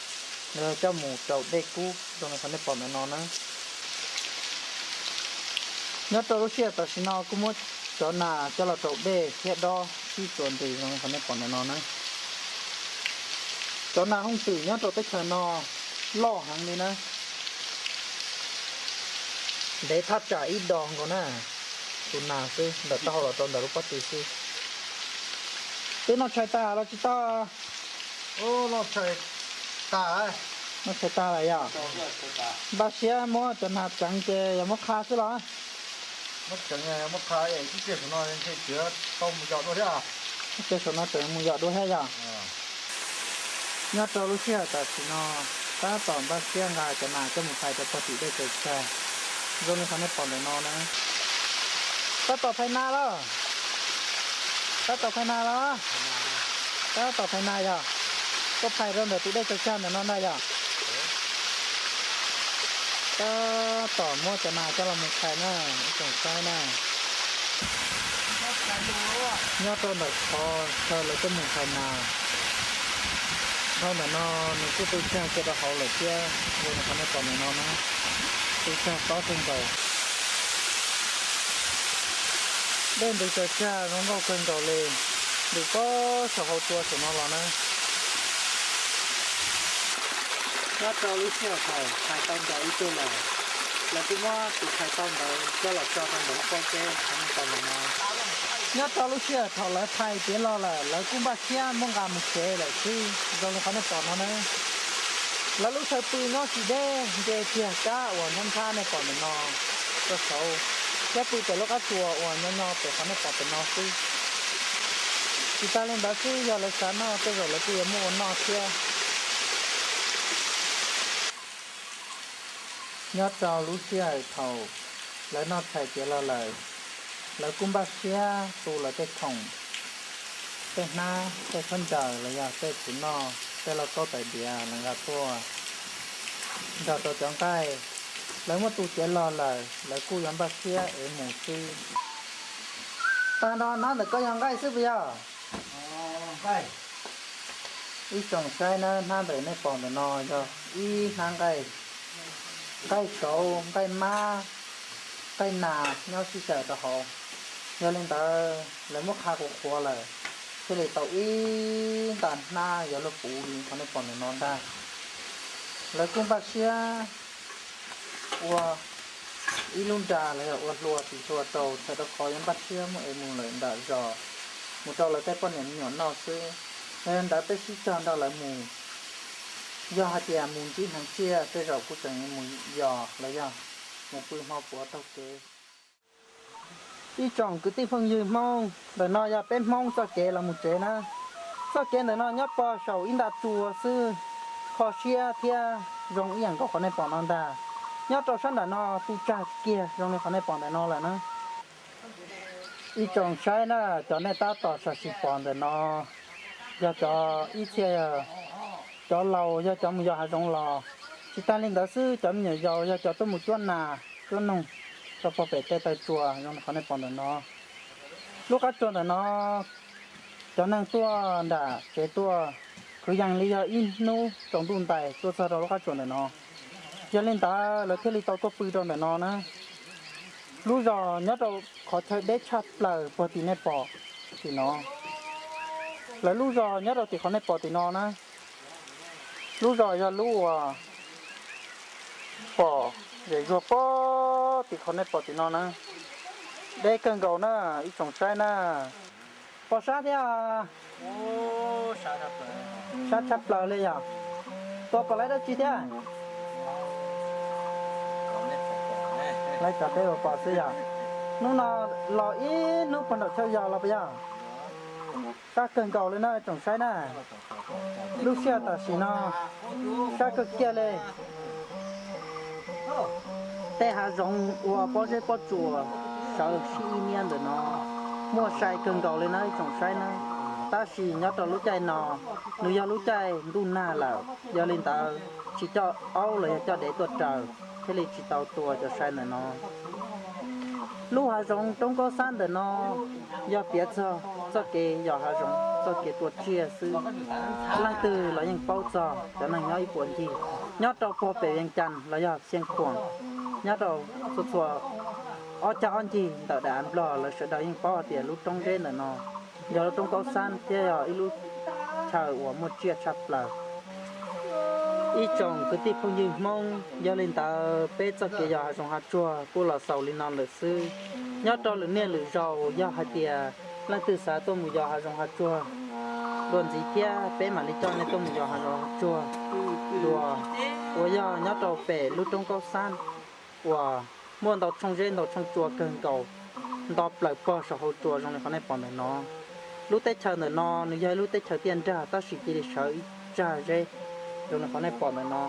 los yog coj mus rau dej kub zoo li qhov nej pom ntawm no na. Nyob rau lub sij hawm tam sim no kuj muab cov nas coj los rau dej thiab dob sib txuas ntws zoo li qhov nej pom ntawm no na. Cov nas hooj twm nyob rau teb chaws no loj heev li na. Ntev thaj tsam ib dos nkaus na, tus nas xwb ntawm taub hau los rau ntawm lub pob tw xwb. Twb noj tshais tas los tsis tau? Noj tshais tas lawm yom. Npaj siab muab cov nas tseev ces yog muab qha xwb los? Muab tseev, muab qha, ib pliag saum no tseem mus yos dua thiab. Ib pliag saum no tseem mus yos dua thiab yom. Nyob rau lub sij hawm tam sim no, tab tom npaj siab nqa cov nas coj mus phais rau puag tim dej tsaws tsag, zoo li qhov nej pom ntawm no na. Tab tom phais nas los? Tab tom phais nas los? Tab tom phais nas yog? Koj phais rau ntawm tus dej tsaws tsag ntawm no ntag yog? Tab tom muab cov nas coj los mus phais na, ib tsoom saib na. Nyob rau ntawm qhov chaw lawv coj mus phais nas, dhau ntawm no nws kuj tu tsag kiag rau hauv lawm thiab, zoo li qhov nej pom ntawm no na, tu tsag tob kawg nkaus. Dej ntws tsaws tsag zoo nkauj kawg nkaus li, ntws puag saum hauv tsua saum no los na. Nyob rau lub sij hawm thaum phais tau ntawd ib tug lawm, lawv kuj muab tus phais tau ntawd coj los tso rau ntawm lub pob zeb qhov nej pom ntawm no. Nyob rau lub sij hawm thaum lawv phais tiav los lawm, lawv kuj npaj siab muab nqa mus tsev lawm xwb, zoo li qhov nej pom no na. Lawv lub chaw pw nyob tsis deb, nce kiag kab uas nyob nthab nej pom ntawm no rau saud, thiab pw pem lub qab tsuas uas nyob nyob pem qhov nej pom pem no xwb. Tsis tas li ntawd xwb, yog lawv xav noj tej zaum lawv kuj yuav muaj ua noj thiab. Nyob rau lub sij hawm thaum lawv noj tshais tiav los lawm, lawv kuj npaj siab tu lawv tej khoom, tej hnab, tej khaub ncaws los yog tej txiv noj, tej lauj kaub tais diav lawv nqa tuaj nrog rau cov nqaij. Lawv muab tu tiav los lawm, lawv kuj yuav npaj siab ev mus xwb. Tag nrho hnab ntawm koj yog nqaij xwb puas yog? Ib tsoom saib na, hnab ntawm nej pom ntawm no yog ib hnab nqaij, nqaij kauv, nqaij mab, nqaij nas nyob sib xyaw rau hauv. Yog li ntawd lawv muab qha qhuav qhuav lawm, thiaj li tau ib nta hnab yuav luag puv li qhov nej pom ntawm no ntag. Lawv kuj npaj siab ua ib lub nra los yog ua hlua tis hlua rau, txhawm rau qhov yuav npaj siab muab ev mus lawm nram zos, mus rau lawv tej poj niam me nyuam noj xwb. Yog li ntawd peb sib cog nrog lawv mus, yog hais tias mus ntsib heev tsiaj tej zaum kuj tseem mus yos los yog mus pw hmo puav taug kev. Ib tsoom kwv tij phooj ywg Hmoob, ntawm no yog peb Hmoob txoj kev los mus tsev na. Txoj kev ntawm no nyob puag saum ib nta tsua xwb, kho siab thiab zoo ib yam nkaus qhov nej pom no ntag. Nyob rau sab nram no tu tsag kiag zoo li qhov nej pom ntawm no lawm na. Ib tsoom saib na, cov nej tab tom sam sim pom ntawm no yog cov ib txhia, cov laus yog cov mus yos hav zoov los. Tsis tas li ntawd xwb, cov me nyuam yaus yog cov tuaj mus cuab nas cuab noog rau puag pem tej taw tsua zoo li qhov nej pom ntawm no. Lub qab tsua ntawm no, cov neeg tuaj nram tsev tuaj, kwv yees li yog ib hnub tsaus ntuj ntais tuaj txog rau lub qab tsua ntawm no. Yog li ntawd lawv thiaj li tau tuaj pw rau ntawm no na. Lub zos nyob rau qhov chaw deb tshaj plaws puag tim nej pom tim no. Lawv lub zos nyob rau tim qhov nej pom tim no na. Lub zos yog lub uas pom zem zuag puag tim qhov nej pom tim no na. Deb kawg nkaus na, ib tsoom saib na. Pom sab thiab. Sab tshaj plaws li yog. Tua pom lawv dab tsi thiab? Lawv cov peb ua pom xwb yog. Hnub no los ib hnub puag nraum chaw yog los puas yog? Sab kawg nkaus li na tsoom saib na. Lub sij hawm tam sim no sab kawg kiag li. Tej hav zoov ua pob zeb pob tsuas sawv sib ib niab ntawm no muaj sai kawg nkaus li na tsoom saib na. Tab sis nyob rau lub caij no nws yog lub caij ntuj nag lawm, yog li ntawd tsis coj aub los yog coj dev tuaj raws, thiaj li tsis tau tua cov sai ntawm no. Lub hav zoov roob Kaub Xab ntawm no yog piav txog txoj kev yos hav zoov, txoj kev tua tsiaj xwb. Leej twg los yeej paub txog cov neeg nyob ib puag ncig, nyob rau puag pem Vees Cas los yog Xeev Khuam, nyob rau txhua txhua ob cag ob ncig ntawm daim av Nplog, lawv sawv daws yeej paub hais tias lub roob zeb ntawm no yog lub roob Kaub Xab thiab yog ib lub chaw uas muaj tsiaj tshaj plaws. Ib tsoom kwv tij phooj ywg Hmoob, yog li ntawd peb txoj kev yos hav zoov hav tsuag kuj los xaus li no lawm xwb. Nyob rau lwm niaj lwm zaus yog hais tias leej twg xav tuaj mus yos hav zoov hav tsuag dua ntxiv thiab, peb mam li coj nej tuaj mus yos hav zoov hav tsuag dua. Uas yog nyob rau pem lub roob Kaub Xab uas muaj ntau tshooj zeb ntau tshooj tsua kawg nkaus, nto plaws pog saum hauv tsua zoo li qhov nej pom ntawm no. Lub teb chaws ntawm no nws yog ib lub teb chaws tiaj nrag tab sis cia li sawv ib tsag zeb zoo li qhov nej pom ntawm no,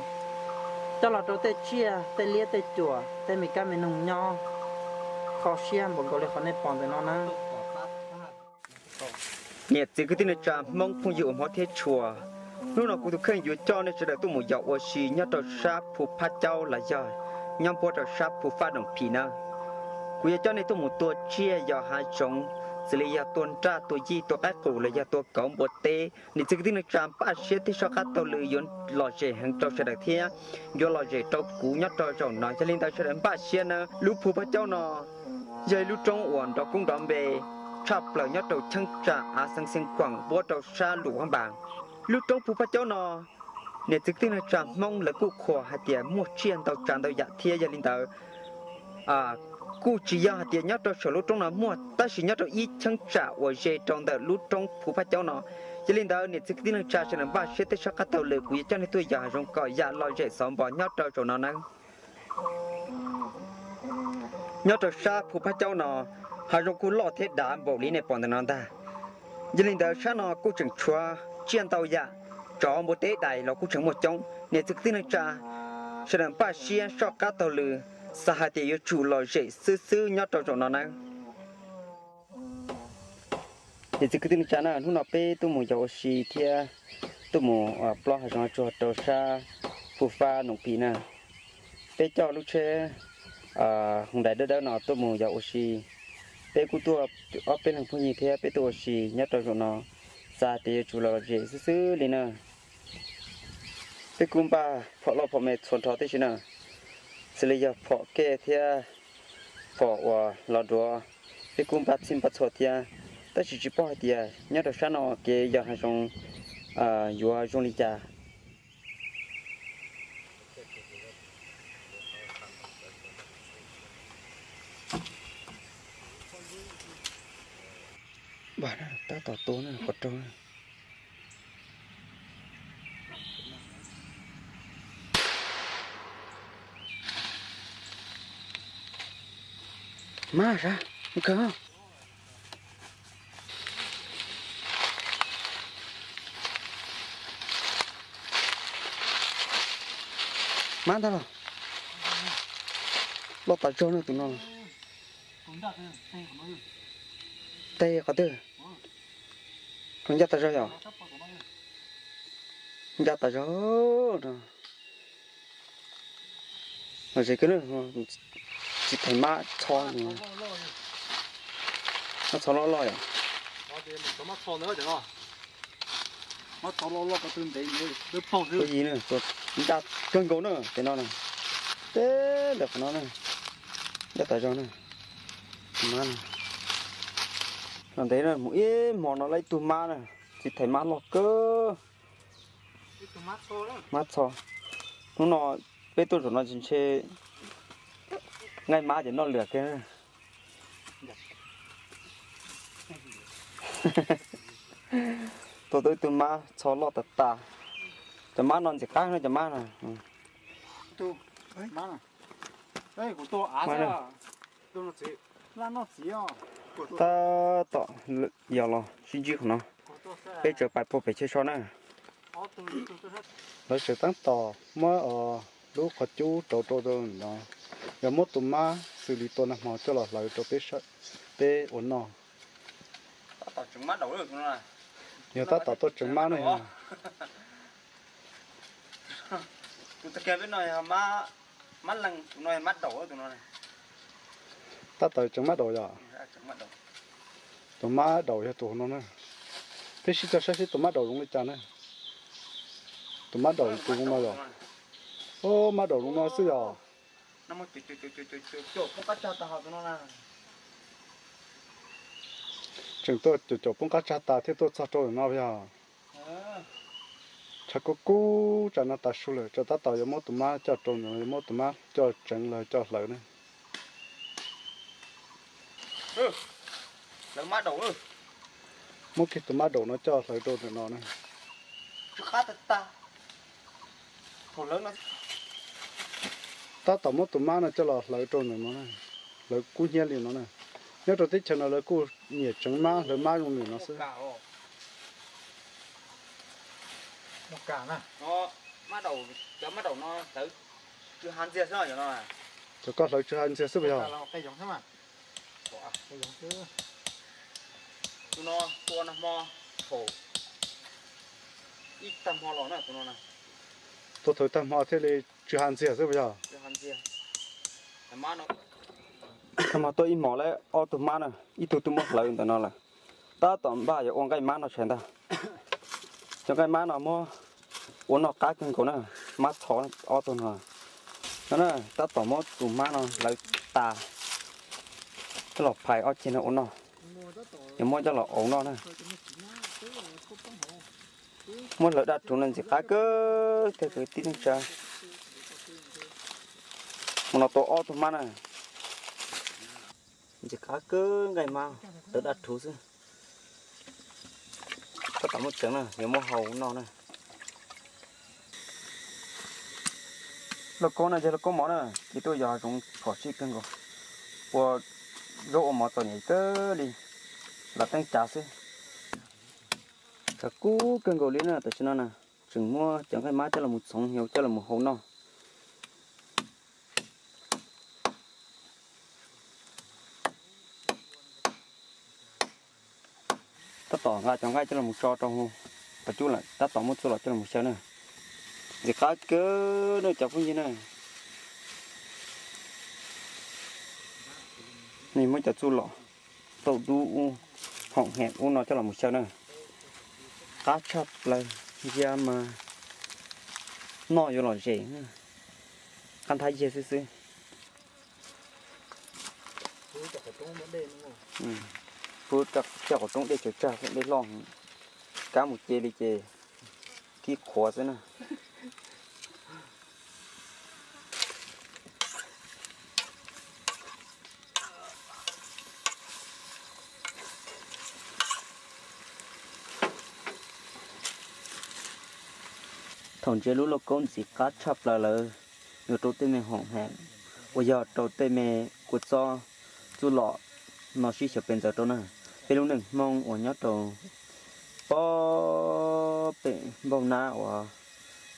coj los rau tej tsiaj, tej liab, tej cuam, tej me kab me noog nyob kho siab npaum nkaus li qhov nej pom ntawm no na. Niam txiv kwv tij neej tsa Hmoob phooj ywg uas hmov thiab tshua, hnub no kuv tus kheej yuav coj nej sawv daws tuaj mus yos ua si nyob rau sab Phu Phab Caub los yog nyob puag rau sab Phu Fab Noom Phim na. Kuv yuav coj nej tuaj mus tua tsiaj yos hav zoov, xws li yog tua nraj, tua yij, tua qaib qus los yog tua kauv npua teb. Niam txiv kwv tij neej tsa npaj siab thiab soj qab taug lw yuav lom zem heev rau sawv daws thiab yuav lom zem rau kuv nyob rau zaum no. Yog li ntawd sawv daws npaj siab nawb. Lub Phu Phab Caub no yog ib lub roob uas nrov koob nrov npe tshaj plaws nyob rau cheeb tsam Av Xeev Xeev Khuam npuab rau sab Luam Vaj Npas. Lub roob Phu Phab Caub no, niam txiv kwv tij neej tsa Hmoob lawv kuj qhuas hais tias muaj tsiaj ntau tsav ntau yam thiab. Yog li ntawd, kuj tsis yog hais tias nyob rau saum lub roob no muaj, tab sis nyob rau ib cheeb tsam uas ze rau ntawm lub roob Phu Phab Caub no. Yog li ntawd niam txiv kwv tij neej tsa sawv daws npaj siab thiab soj qab taug lw, kuv yuav coj nej tuaj yos hav zoov kom yam lom zem xov npos nyob rau zaum no nawb. Nyob rau sab Phu Phab Caub no, hav zoov kuj loj thiab dav npaum li nej pom ntawm no ntag. Yog li ntawd sab no kuj tseem tshuav tsiaj ntau yam, tsov npua teb dais los kuj tseem muaj coob. Niam txiv kwv tij neej tsa sawv daws npaj siab soj qab taug lw, xav hais tias yuav tsum lom zem xwb xwb nyob rau zaum no nawb. Niam txiv kwv tij neej tsa na, hnub no peb tuaj mus yos ua si thiab tuaj mus plob hav zoov hav tsuag rau sab Phu Fab Noom Phim na. Peb coj lub tsheb Hyundai dawb dawb no tuaj mus yos ua si. Peb kuj tuaj ob peb leeg phooj ywg thiab peb tuaj ua si nyob rau zaum no, xav tias yuav tsum lom zem xwb xwb li na. Peb kuj npaj phom loj phom me txhua nrho tib si na, xws li yog phom kej thiab phom uas los duav, peb kuj npaj txhij npaj txhua thiab. Tab sis tsis paub hais tias nyob rau sab no kev yos hav zoov yuav zoo li cas. Tab tom tua na, qhov raug na. Mab sab, mus kawg. Mab ntag los. Loj tas zog na tus no. Teg qhov twg? Ncaj tas zog yom? Ncaj tas zog no. Los ze kawg na, tsis theem mab txho, mab txho loj loj yom. Ua yi na, ncaj kawg nkaus na, tes no na. Teb ntawm qhov no na, ncaj tas zog na. Mab no, no ntev na, mus ib hmo no lawm ib tug mab na, tsis theem mab loj kawg. Mab txho. Hnub no peb tuaj zaum no ntshe nqaij mab ces noj lwam kiag. Tua tau ib tug mab txho loj tas tas. Cov mab no ntxim qab no cov mab no. Tab tom yog los sib ntsib qhov no, peb tseem pais puag pem chaw so na. Lawv tseem tab tom muab lub qhov cub rauv rau rau no, yog muab tus mab xws li tua nag hmo coj los hlawv rau peb ua noj. Yog tab tom tuaj tseev mab no yog. Tab tom tseev mab daum yom? Tus mab daum yog tus no na. Peb sib cog saib seb tus mab daum zoo li cas na. Tus mab daum tus zoo no yom? Ob, mab daum zoo no xwb yom? Tseem tuaj caum caum poob qab tsag tas thiab tuaj txog rau ntawm no yog. Tshav kub kub tsam no tas su lawm, tsam tab tom yuav muab tus mab coj rau ntawm no, yuav muab tus mab coj tseev los coj hlawv na. Muab kiag tus mab daum no coj hlawv rau ntawm no na. Tab tom muab tus mab no coj los hlawv rau ntawm no na, hlawv kub hnyiab li no na. Nyob rau teb chaws no lawv kuj nyiam tseev mab hlawv mab zoo li no xwb. Cov koj hlawv tsw ha ntxiag xwb puas yog? Tus no tua nag hmo, thaum ib tag hmo los na tus no. Tua thaum ib tag hmo thiaj li tsw ha ntxiag xwb puas yog? Tag hmo tuaj ib hmos lawm ob tug mab na, ib tug twb muab hlawv ntawm no lawm. Tab tom npaj yuav ua nqaij mab no tshais ntag. Cov nqaij mab no muab ua noj qab kawg nkaus na, mab txho ob tug no. No na, tab tom muab tus mab no hlawv tas coj los phais ob ceg no ua noj, yuav muab coj los auv noj na. Muab hlawv daj rhuv no ntxim qab kawg thiab kwv tij neej tsa. Mus no tau ob tug mab na. Ntxim qab kawg nqaij mab hlawv daj rhuv xwb. Tab tom muab tseev na, yuav muab hau noj na. Lauj kaub no yog lauj kaub mov na, ces tuaj yog zoov phom sij kawg nkaus. Ua zaub ua mov txom nyem kawg li, lam teeb cav xwb. Tshav kub kawg nkaus li na tam sim no na, tseem muab cov nqaij mab coj los mus txhoov hnyuv coj los mus hau noj. Tab tom nqa cov nqaij coj los tso rau qhov cub lawm, tab tom muab txuj lom coj los xyaw na. Ntxim qab kawg na cov phooj ywg na. Nws muab cov txuj lom tau dub ub, hoom heem ub no coj los xyaw na. Qab tshaj plaws, ntsia mas noj yuav lom zem, qab nthab yiag xwb xwb. Pub coj qhov roob dej tsawg tsag, dej loj, kab mus ce li ces kib qhuav xwb na. Thaum ntsia lub lauj kaub ntxim qab tshaj plaws lawm, yuav rau tej me hoom heem uas yog rau tej me kua txob txuj lom no sib xyaw pes ntxaws rau na. Peb lub neej Hmoob uas nyob rau pob pem npaug nab uas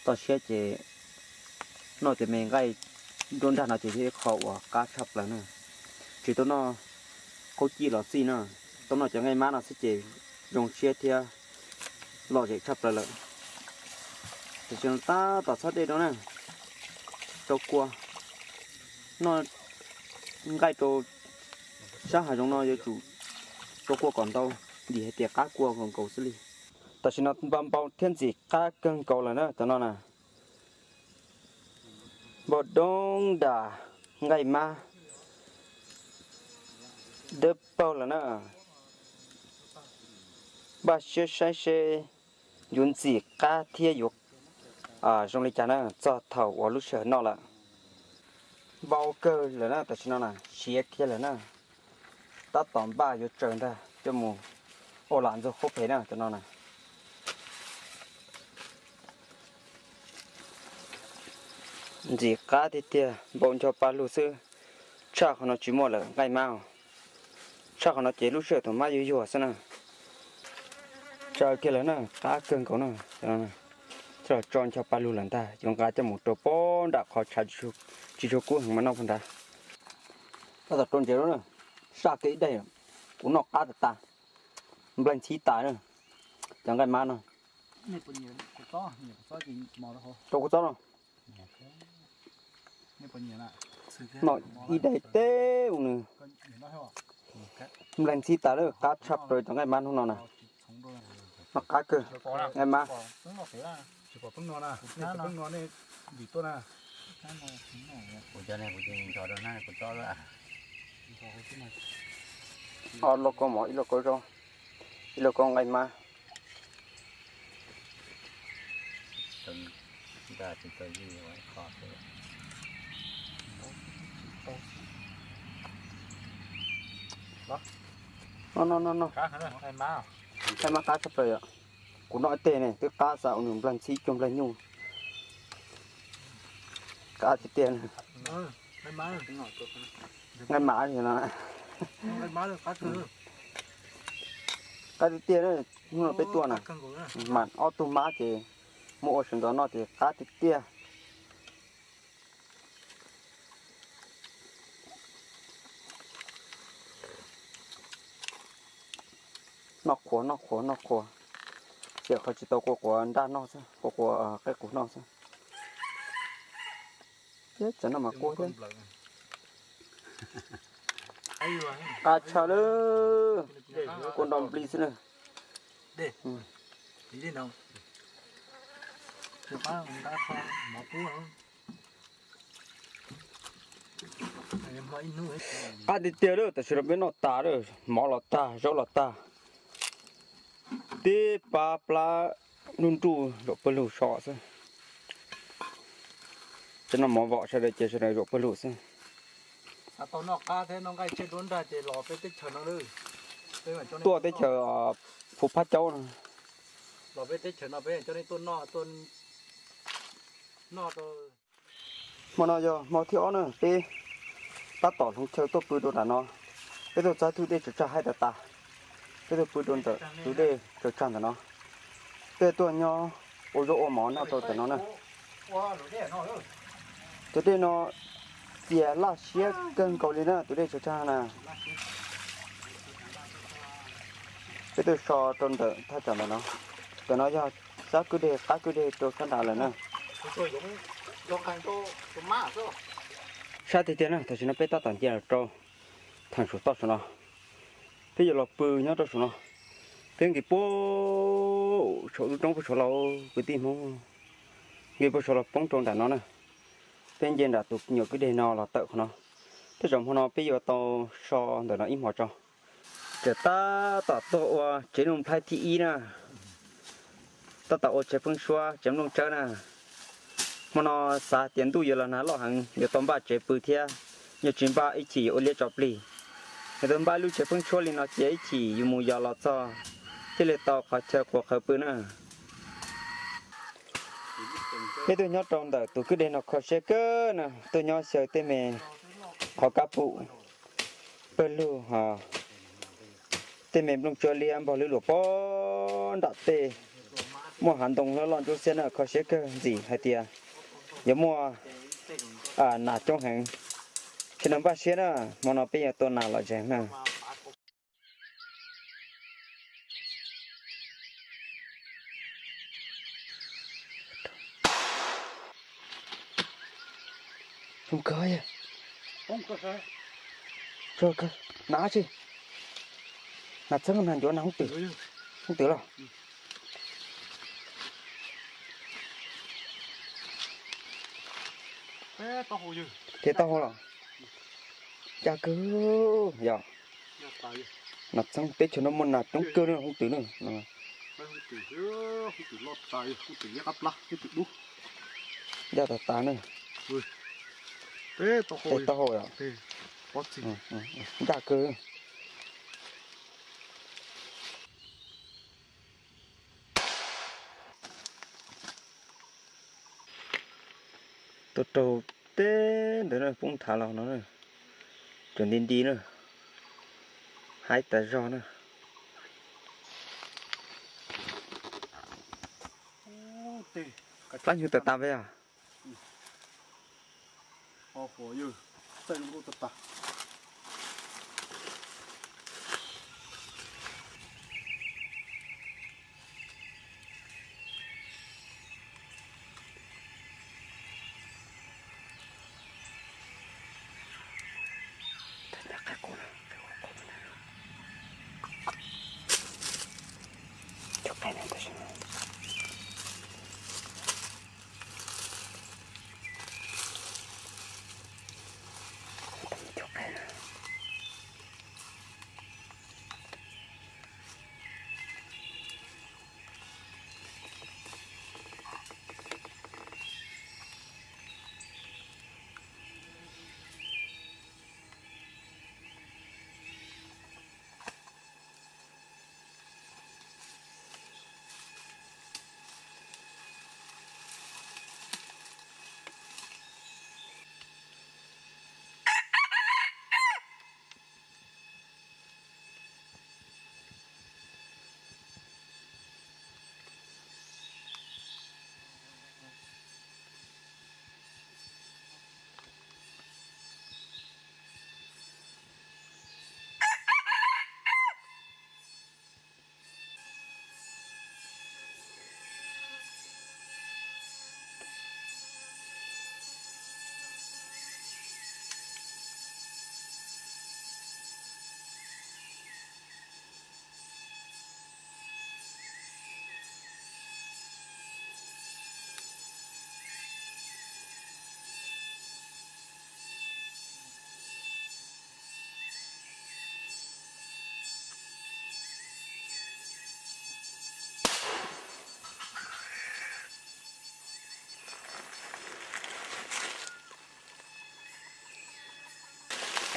toj siab ces noj cov me nqaij nruab nrag no ces yog ib qho uas qab tshaj plaws na. Tsis tau noj qaub cij los xij na, tau noj cov nqaij mab no xwb ces zoo siab thiab lom zem tshaj plaws lawm. Tam sim no tab tom txhob dej rau na, rau kua, noj nqaij rau sab hav zoov no yuav tsum rau kua kom ntau, vim hais tias qab kua nkaus nkaus xwb li. Tam sim no npau npau thiab ntxim qab kawg nkaus lawm na cov no na. Npau doob nram nqaij mab dawb paug lawm na. Npaj siab saib seb yuav ntxim qab thiab yuav zoo li cas na txog thaum uas lub sij hawm noj lawm. Npau kawg lawm na, tam sim no na siav kiag lawm na. Tab tom npaj yuav tsaws ntag coj mus ua lam ntxuag qhuab phem na cov no na. Ntxim qab tiag tiag, npau ncho pa lug xwb. Tshaj qhov no tsis muaj lawm nqaij mab os. Tshaj qhov no ces lub sij hawm thaum mab yuag yuag xwb na. Tsaws kiag lawm na, qab kawg nkaus na. Coj los tso ncho pa lug lawm ntag, yuav nqa coj mus rau pob nram qhov tshav tsis tshua kub heev mas noj puag nrad. Tab tom rau ntsev lawm na, saj kiag ib daim, kuv noj qab tas tas, nplaig ntxhib tas na. Cov nqaij mab no. Rau kuv txob no. Noj ib daim teb ua nws nplaig ntxhib tas lawm, qab tshaj plaws cov nqaij mab hnub no na. Noj qab kawg, nqaij mab. Ob lauj kaub mov, ib lauj kaub zaub, ib lauj kaub nqaij mab. No no no no. Nqaij mab qab tshaj plaws yom. Kuv noj ib teg ne twb qab xav ua nws nplaig ntxhib cuag nplaig nyuj. Qab tiag tiag. Nqaij mab no. Qab tiag tiag na. Hnub no peb tuaj na, mas ob tug mab ces muab ua sawv ntxov noj ces qab tiag tiag. Noj qhuav noj qhuav noj qhuav, tiam qhov tsis tau quas quav nraj noj xwb, quas quav qaib qus noj xwb. Thiab tseem noj mas quaj thiab. Qab tshaj lawm, kua nrog nplig xwb na. Qab tiag tiag lawm, tam sim no peb noj tas lawm, mov los tag, zaub los tag, tib pab plab nruj nruj zaum pawg lug so xwb. Cov no mov vom sawv daws ces sawv daws zaum pawg lug xwb. Tau noj qab thiab noj nqaij tsiaj duab nrag ces los peb teb chaws no. Tuaj teb chaws Phu Phab Caub no. Los peb teb chaws no peb coj nej tuaj noj, tuaj noj rau. Hmo no yog hmo thib ob na, peb tab tom hloov chaw tuaj pw rau nram no. Peb tuaj txog tus dej tsaws tsag haib tas tas, peb tuaj pw rau ntawm tus dej tsaws tsag ntawm no. Peb tuaj nyob ua zaub ua mov noj rau ntawm no na. Tus dej no txias laj siab kawg nkaus li na, tus dej tsaws tsag na. Peb tuaj so rau ntawm thaj tsam ntawm no. Ntawm no yog sab kwj deg qab kwj deg rau sab nrad lawm na. Sab tiag tiag na, tam sim no peb tab tom nce los rau theem saum toj saum no. Peb yuav los pw nyob rau saum no. Peb nqis puag saum lub roob puag saud los kwv tij Hmoob, nqis puag saud los poob rau nram no na. Peb nce nram tus nyuam kwj deg no los tawm qhov no. Tej zaum hmo no peb yuav tau so ntawm no ib hmos tso. Tseem tab tom tuaj ua tsev nuj nplhaib thib ib na. Tab tom ua tsev pheeb suab tsev nplooj tsawb na. Hmo no xav tias ntuj yuav los nag loj heev yuav tau npaj tsev pw thiab, yog tsis npaj ib chim yuav ua liab tso plig. Yog tau npaj lub tsev pheeb suab li no cia ib chim yus mus yos los txog thiaj li tau qhov chaw quas qhawv pw na. Peb tuaj nyob rau ntawm tus kwj deg no kho siab kawg na, tuaj nyob xyaw tej me qhov kab pum pawg lug, tej me nplooj tsuab liab npog lwb luam pob nram tej, muaj hav ntoo loj loj ntsuab xiab na, kho siab kawg ntxim hais tias yuav muaj nas coob heev. Tsis npaj siab na, hmo no peb yuav tua nas los zeeg na. Zoo kawg, nas tsi, nas txheeb, nas ncuav, nas hoob twm, hoob twm los. Tias taub hau los. Ncaj kawg yog. Nas txheeb, teb chaws no muaj nas coob kawg na, hoob twm na. Ncaj tas tas na. Taub hau yog. Ncaj kawg. Tuaj raug teb ntawd na, poob nthav los no na, cov nti nti na, haib tas zog na. Plab nyuj tas tas peb yog.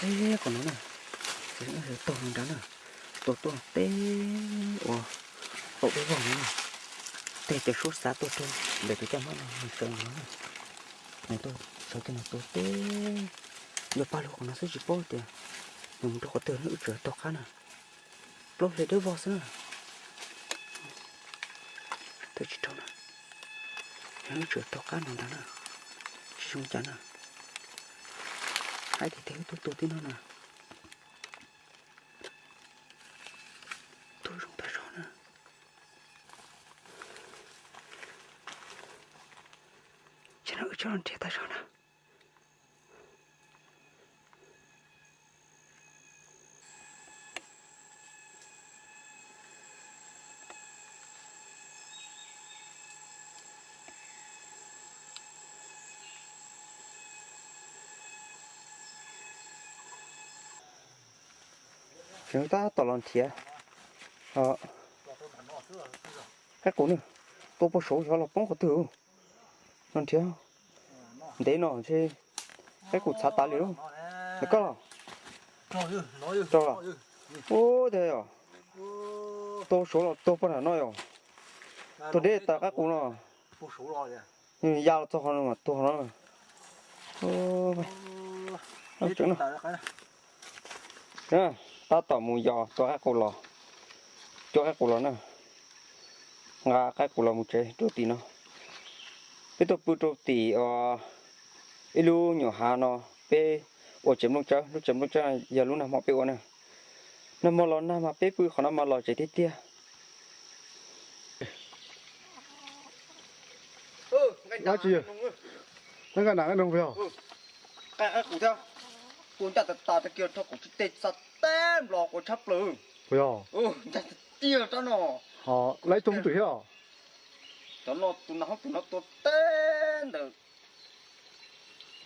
Teb qhov no na, tuag no nrad na, tuaj tuaj teb uas qaum dej vog no na, tej cov suab xav tuaj rau ntawm tus caj mab no nws sawv no na, nws tuaj sawv kiag no tuaj teb, yog pab lug qhov no xwb tsis paub tias nws mus rau qhov twg na, wb tseem taug qab na, plaub hle dawb vog xwb na. Tawm tsis raug na, wb tseem taug qab no nrad na, tsis zoo cas na. Haib tiag tiag, wb tuaj tuaj tib no na. Tuaj zoo tag zog na. Tsis no wb tsob los nrhiav tag zog na. Tseem tab tom los nrhiav qaib qus na, tua puag saud xyov los poob qhov twg. Los nrhiav ntev no ntshe qaib qus txhav tas li lawm. Koj los? Ua tiag yom, tua saud los tuag puag nram no yom. Tuag deb tas qaib qus no. Ya los txog qhov no mas tuag no. Tab tom mus yos tua qaib qus los, coj qaib qus los na, nqa qaib qus los mus tsev rau tim no. Peb tuaj pw rau tim ib lub nyuam hav no, peb ua tsev nplooj tsawb, lub tsev nplooj tsawb yog lub nag hmo peb ua na. Nag hmo los nag mas peb pw qhov no mas los tsev tiag tiag. Nqa nas nqa noog puas yog? Nqa qaib qus thiab, tua ncaj tas tas tag kiag rau kuv tsis tej xav teb nplos quav tshab plaws. Puas yog? Ncaj tiag tiag rab no. Lawv ib tug twm thiab. Cov no tus nas hoob twm no tua teb ntawm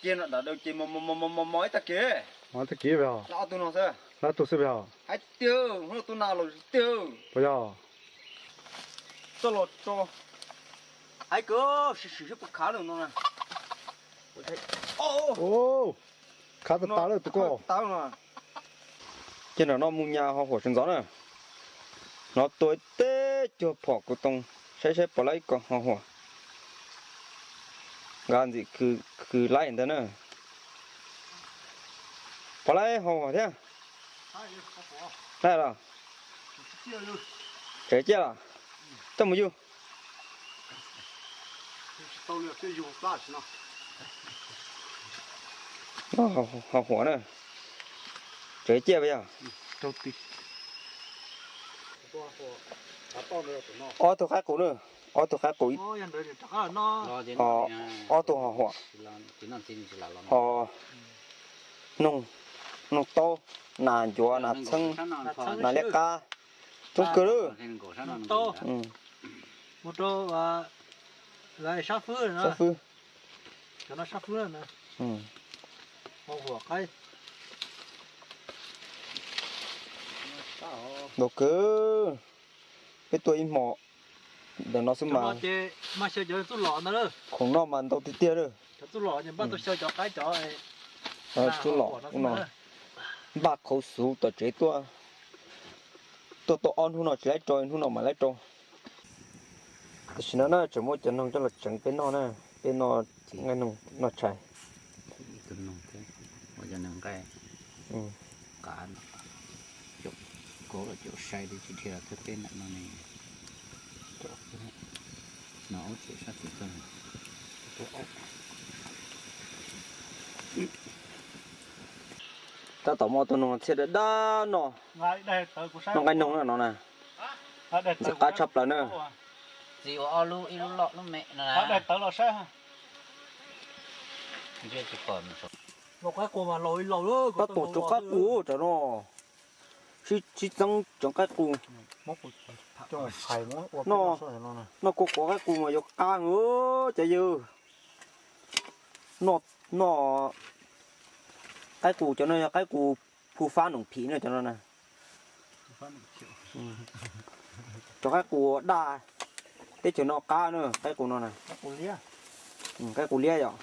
Ces no dav daws ces mos mos mos mos ib tag kev. Mos ib tag kev puas yog? Lawv ob tug no xwb. Lawv ob tug xwb puas yog? Hais tiag, hnub tua nas los tiag. Puas yog? Txoj los tso. Hais kawg, sim sim seb puas khav lawm no na. Khav tas tas lawm tus ko. Ces nram no mus nyas ho huam sawv ntxov na. Hnov tua teb cuag phom kuv too, saib saib puas lawv ib ko ho huam. Nqa ntxim khwv laib ntawd na. Pov laib ho thiab. Laib los? Tseem ciaj los? Coj mus yug. Ho huam na. Tseem ciaj puas yog? Ob tug qaib qus na. Ob tug qaib qus. Ob tug ho huam. Ho noog taub, nas ncuav, nas txheeb, nas liab qab, coob kawg lawm. Sab fwb. Ntau kawg. Peb tuaj ib hmo ntawm no xwb mas. Khoom noj mas ntau tiag tiag lawm. Tub Lom no npaj qhauv xuv tom tsev tuaj. Tuaj tau ob hnub no tsis laib rau, hnub no mam laib rau. Tam sim no na tseem muab cov noog coj los tseev peb noj na, peb noj nqaij noog noj tshais. Tab tom muaj tus noog txhiaj dab dab no, noj nqaij noog no na. Ntxim qab tshaj plaws na. Tab tom tsuag qaib qus cov no, sib txeeb tseev qaib qus. Noj kua quav qaib qus mas yuav qab heev cov yawg. Noj qaib qus cov no yog qaib qus phu fab noom phim na cov no na. Cov qaib qus daj teb chaws no qab na, qaib qus no na. Qaib qus liab yom,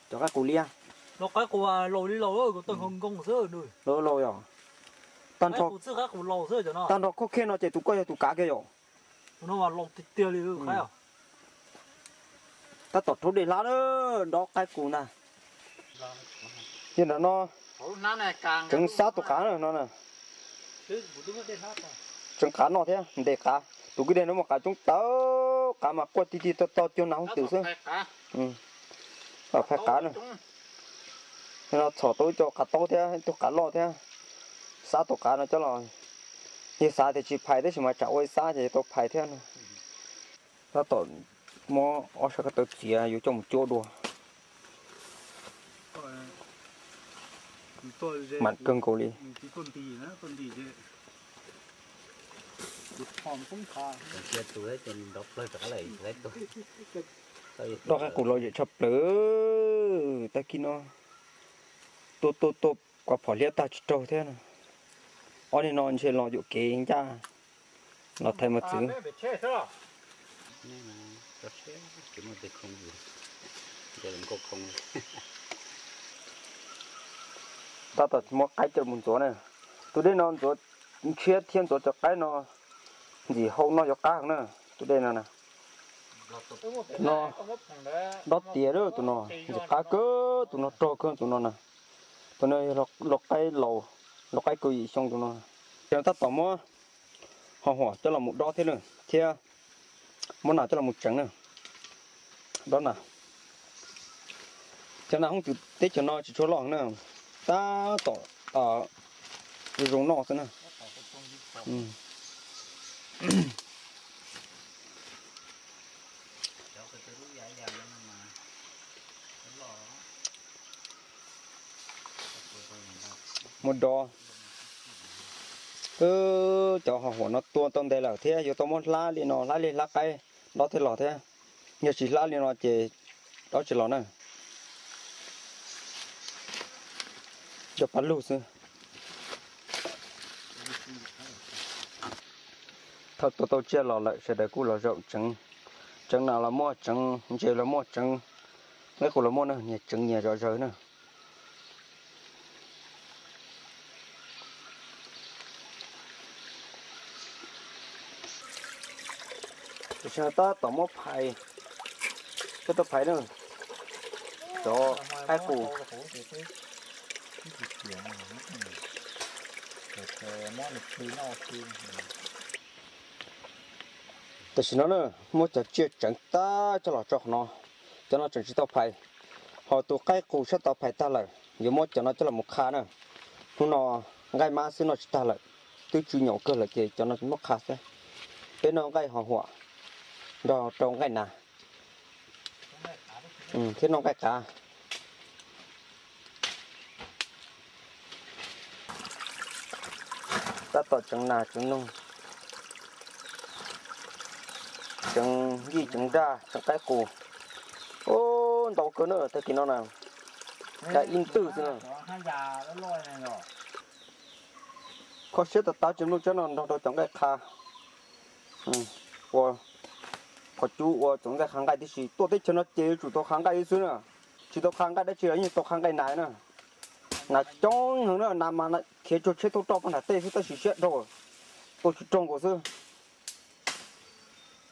cov qaib qus liab. Laus yom. Tag nrho, tag nrho khoj khej no ces tus koj yog tus kav kiag yom. Tab tom rhaub dej hlab na, dob qaib qus ntag. Yog ntawm no tseev xab tus qav na no na. Tseev qav noj thiab ntes qav. Tus kwj deg no muaj qav coob tawv, qav mas quaj ti ti tog tog cuag nas hoob twm xwb. Phais qav na. No txhom tau ib co qav taub thiab ib tug qav loj thiab. Xab tus qav no coj los, yog xav tias tsis phais tab sis mas tsam ua xab ces yuav tau phais thiab no. Tab tom muab ob sab ko taw txiav yuav coj mus cuab dua. Mam kawg nkaus li. Dob qaib qus lom zem tshaj plaws. Tag kis no tuaj tuaj tuaj kuav phom liab tag tsis raug thiab. Ob niag no ntshe los yuam kev ncaj los thaiv mos txwv. Tab tom muab qaib coj mus ntxuav na. Tus dej no ntxuav ntshiab thiab ntxuav cov qaib no ntxim hau noj yuav qab heev na. Tus dej no na, no dob tiav lawm tus no, ntxim qab kawg tus no, rog kawg tus no na. Tus no yog lau qaib laus, lau qaib kaum yim xyoo tus no. Ces tab tom muab ho huam coj los mus dob thiab na, thiab muab nas coj los mus tseev na. Dob nas. Cov nas hoob twm teb chaws no tsis tshua loj heev na, tab tom zoo noj xwb na. Muab dob. Cov ho huam no tua tau ntev lawm thiab yuav tau muab hlab li no, hlab liaj hlab qaib, dob thiaj los thiab. Yog tsis hlab li no ces dob tsis los na. Cov pab lug xwb. Thaum tua tau tsiaj los lawm sawv daws kuj los zaum tseev. Tseev nas los muaj, tseev ntses los muaj, tseev qaib qus los muaj na, nyias tseev nyias zom zaws na. Tam sim no tab tom muab phais, tab tom phais na. Cov qaib qus. Tam sim no na, muab cov tsiaj tseev tag coj los tso qhov no, cov no tseem tsis tau phais. Ho tus qaib qus sab tod phais tag lawm, yuav muab cov no coj los mus qha na. Hnub no nqaij mab xwb noj tsis tag lawm, twb tsw nyaum kawg lawm ces cov no muab qha xwb. Peb noj nqaij ho huam nrog rau nqaij nas thiab noj nqaij qav. Tab tom tseev nas tseev noog, tseev yij tseev nraj tseev qaib qus. Ub, ntau kawg na tag kis no na, cas ib ntwj xwb na. Kho siab tas tas tseem nplooj tsab no nrog rau cov nqaij qha. Ua qhov cub ua cov nqaij qha nqaij tib si, tuaj teb chaws no ces yuav tsum tau qha nqaij xwb na, tsis tau qha nqaij dab tsi los yeej tau qha nqaij nas na. Nas coob heev na, nas mas khiav cuag tsheb tuaj roj poj nram tej xwb tab sis siab dhau, tua tsis raug nkaus xwb.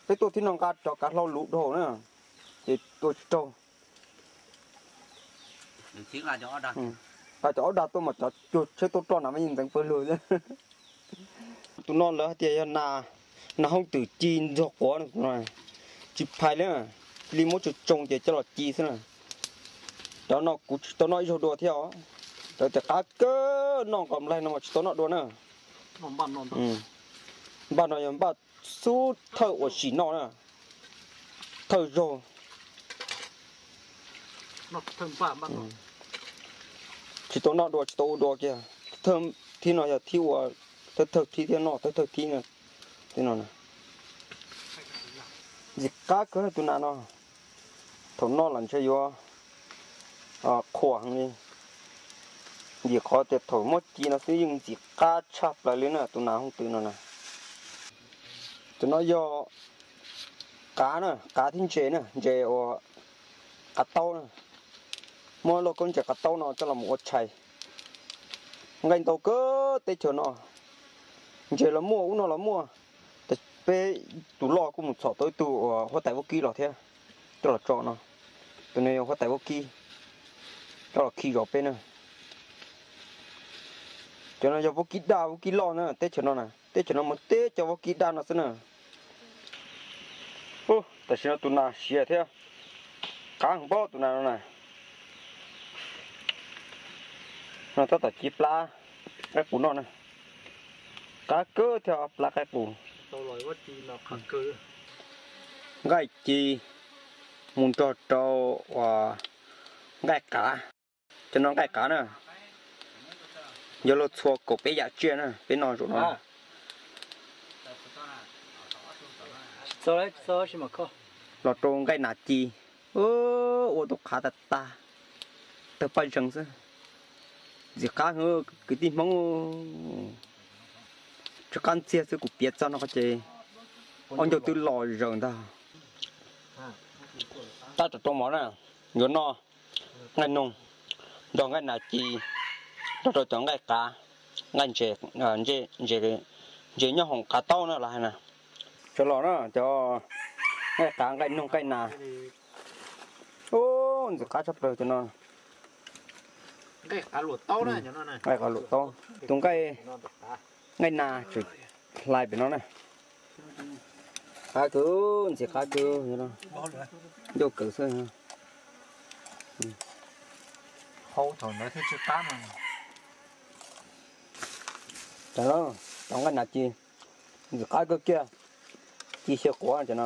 Peb tuaj thib no nqa cov kav hlau luv dhau na, ces tua tsis raug. Nqa cov ob dag tuaj mas cov cuag tsheb tuaj roj na mas yeej ntxeev pawg lug. Tus no lawv hais tias yog nas, nas hooj twm ci ntxuag quav, tsis phais li, cia li muab tsoo tsoo ces coj los ci xwb na. Cov no kuv tsis tau noj ib zaug dua thiab os. Lawv tias qab kawg, noj nqos nplaig no mas tsis tau noj dua na. Npaj no yog npaj xub thawj uas sim noj na, thawj zaug. Tsis tau noj dua, tsis tau ua dua kiag. Thib no yog thib uas thawj thawj thib thiab noj thawj thawj thib no. Ntxim qab kawg tus nas no, thaum noj los ntshe yuav qhuas heev li. Vim qhov tias thaum muab ci no xwb yeej ntxim qab tshaj plaws li na tus nas hooj twm no na. Tus no yog qav na, qav thiab ntses na, ntses uas qav taub na. Muab lauj kaub ntses qav taub no coj los ua tshais. Nqaij ntau kawg teb chaws no, ntses los muaj, ub no los muaj. Peb tus loj kuj mus txhom tau ib tug uas huab tais vaub kib los thiab, coj los tso no. Tus no yog huab tais vaub kib coj los khi zov peb na. Cov no yog vaub kib daj vaub kib loj na teb chaws no na, teb chaws no mus teb cov vaub kib daj no xwb na. Tam sim no tus nas siav thiab, qab heev pob tus nas no na. No tab tom ci plab qaib qus noj na. Qab kawg thiab plab qaib qus. Nqaij ci mus nrog rau uas nqaij qav. Cov no nqaij qav na, yog luag txhua kaum peb yam tsiaj na peb noj zaum no. Los rau nqaij nas ci, ua tau qhav tas tas, tawg paj zees xwb. Ntxim qab heev kwv tij Hmoob, tsw qab ntxiag xwb kuv piav txog no ces ob ncaug twb los zaws ntag. Tab tom rau mov na, yuav noj nqaij noog, nrog nqaij nas ci, nrog rau cov nqaij qav, nqaij ntses, ntses nyob hoom qav taub na los hais na. Sawv los na cov nqaij qav nqaij noog nqaij nas. Ub, ntxim qab tshaj plaws cov no. Nqaij qav luam taub, tus nqaij, nqaij nas tseem hlais pem no na. Qab kawg, ntxim qab kawg, ncauj kawg xwb. Cov nqaij nas ci ntxim qab kawg kiag, ci xyaw quav cov no.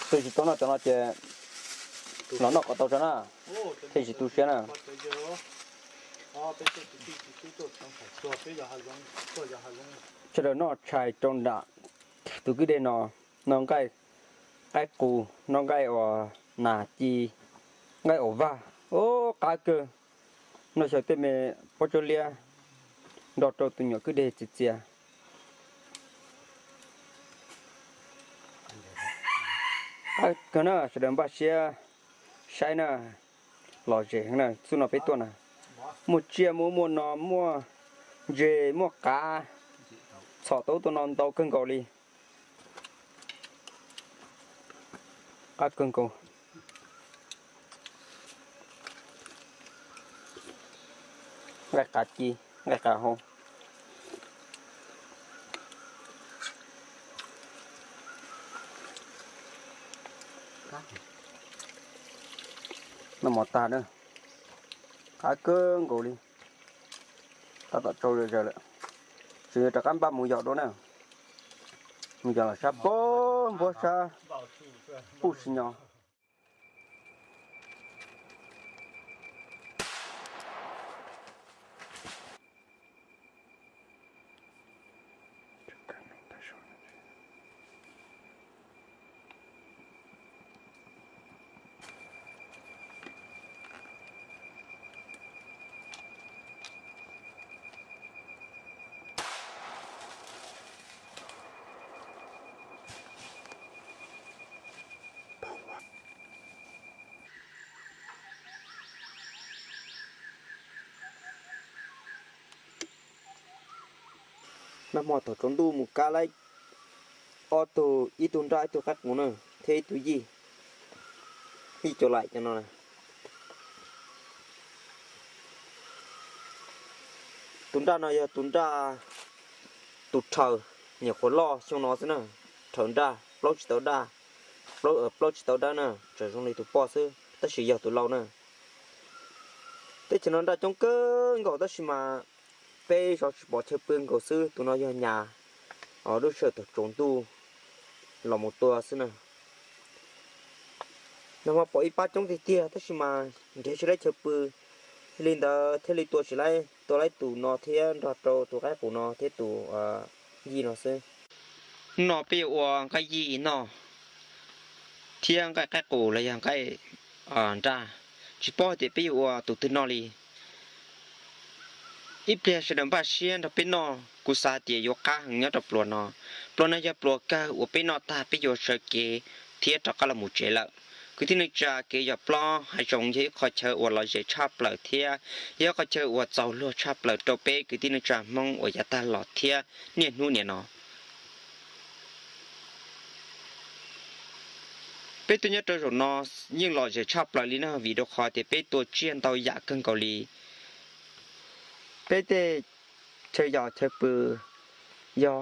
Tus tsis tau noj cov no ces los noj kom tau tso na, thiaj tsis tu siab na. Sawv daws noj tshais rau nram tus kwj deg no, noj nqaij qaib qus, noj nqaij uas nas ci, nqaij uas vag, ub qab kawg. Noj xyaw tej me pob tsuab liab nrog rau tus nyuam kwj deg txias txias. Qab kawg na, sawv daws npaj siab saib na, lom zem heev na, xub no peb tuaj na. Muaj tsiaj muaj, muaj no, muaj ntses muaj qav, txhom tau ub tau no ntau kawg nkaus li. Qab kawg nkaus. Nqaij qav ci, nqaij qav hau. Noj mov tag na, qab kawg nkaus li, tab tom tsau zom zaws lawm. Tseem yuav rov qab npaj mus yos dua na, mus yos los sab pob npuab sab puj si nyo. Nag hmo thaum tsaus ntuj mus kab laib ob tug, ib tug nraj ib tug qaib qus na, thiab ib tug yij, yij cov laim cov no. Tus nraj no yog tus nraj, tus rhaws nyuam qhuav loj xyoo no xwb na. Rhaws nraj plaub tsis tau daj, plaub tsis tau dawb na, tseem zoo li tus poj xwb tab sis yog tus laus na. Teb chaws no nraj coob kawg nkaus tab sis mas peb zov tsis pom chaw pw nkaus xwb. Tus no yog nyas, lub sij hawm thaum tsaus ntuj los mus tua xwb na. Nag hmo pom ib pab coob tiag tiag tab sis mas nrhiav tsis laib chaw pw, li ntawd thiaj li tua tsis laib, tua laib tus no thiab nrog rau tus qaib qus no thiab tus yij no xwb. Hnub no peb yuav ua nqaij yij noj thiab nqaij qaib qus los yog nqaij nraj, tsis paub hais tias peb yuav ua tus twg noj li. Ib pliag sawv daws npaj siab nrog peb noj, kuv xav tias yuav qab heev nyob rau pluas no. Pluas no yog pluas kawg uas peb noj tag peb yuav sawv kev thiab rov qab los mus tsev lawm. Kwv tij neej tsa, kev yos plob hav zoov yog ib qho chaw uas lom zem tshaj plaws thiab yog ib qho chaw uas txaus luag tshaj plaws rau peb kwv tij neej tsa Hmoob uas yav tag los thiab niaj hnub niam no. Peb tuaj nyob rau zaum no yeej lom zem tshaj plaws li na vim rau qhov tias peb tua tsiaj ntau yam kawg nkaus li. Peb tej chaw yos chaw pw yog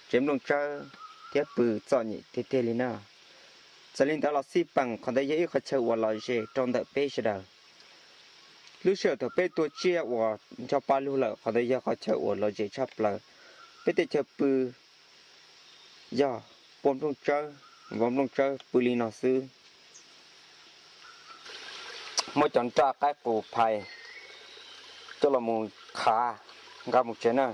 tsev nplooj tsawb thiab pw txom nyem tiag tiag li na. Txawm li ntawd los xij peem qhov ntawd yog ib qho chaw uas lom zem rau ntawm peb sawv daws. Lub sij hawm thaum peb tua tsiaj uas ncho pa lug lawm qhov ntawd yog qhov chaw uas lom zem tshaj plaws. Peb tej chaw pw yog pua nplooj tsawb, vov nplooj tsawb pw li no xwb. Muab cov nraj qaib qus phais coj los mus khav nqa mus tsev na.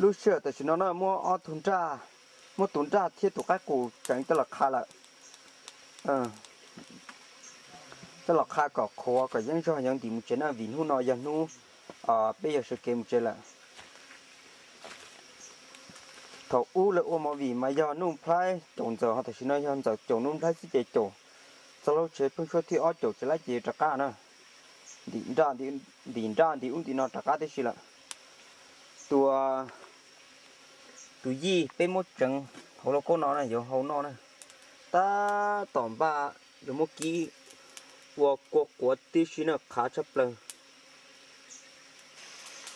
Lub sij hawm tam sim no na muab ob tug nraj, muab tus nraj thiab tus qaib qus tseem coj los qha lawm. Coj los qha kom qhuav kom yeeb zog yeej ntim mus tsev na vim hnub no yog hnub peb yog sawv kev mus tsev lawm. Thaum ub lawv ua movie mas yog Nuj Nplhaib caum Ntxawm ho tam sim no yog Ntxawm caum Nuj Nplhaib xwb ces caum txog lub tsheb pheeb suab thib ob caum tsis laib ces rov qab na. Ntim nraj ntim ub ntim no rov qab tib si lawm. Tus, tus yij peb muab tseev hauv lauj kaub no na yuav hau noj na. Tab tom npaj yuav muab kib ua kua quav tib si na qhav tshaj plaws.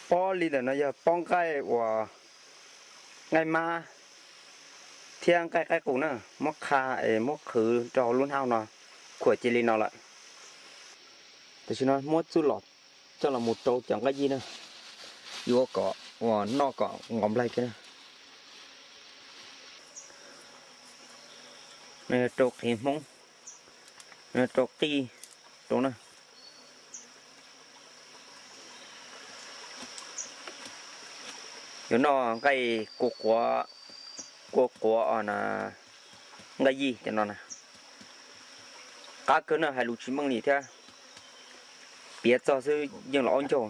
Pob li ntawm no yog pob nqaij uas nqaij mab thiab nqaij qaib qus na, muab qha es muab qhwv rau hauv lub hnab no, khuam cia li no lawm. Tam sim no muab txuj lom coj los mus rau cov nqaij yij na, yuav kom uas noj kom nqos nplaig thiab na. Rau qhiv Hmoob, rau qij rau na. Yuav noj nqaij kua quav, kua quav os na, nqaij yij cov no na. Qab kawg na, hais lus tsis meej li thiab. Piav txog xwb yeej los aub ncaug.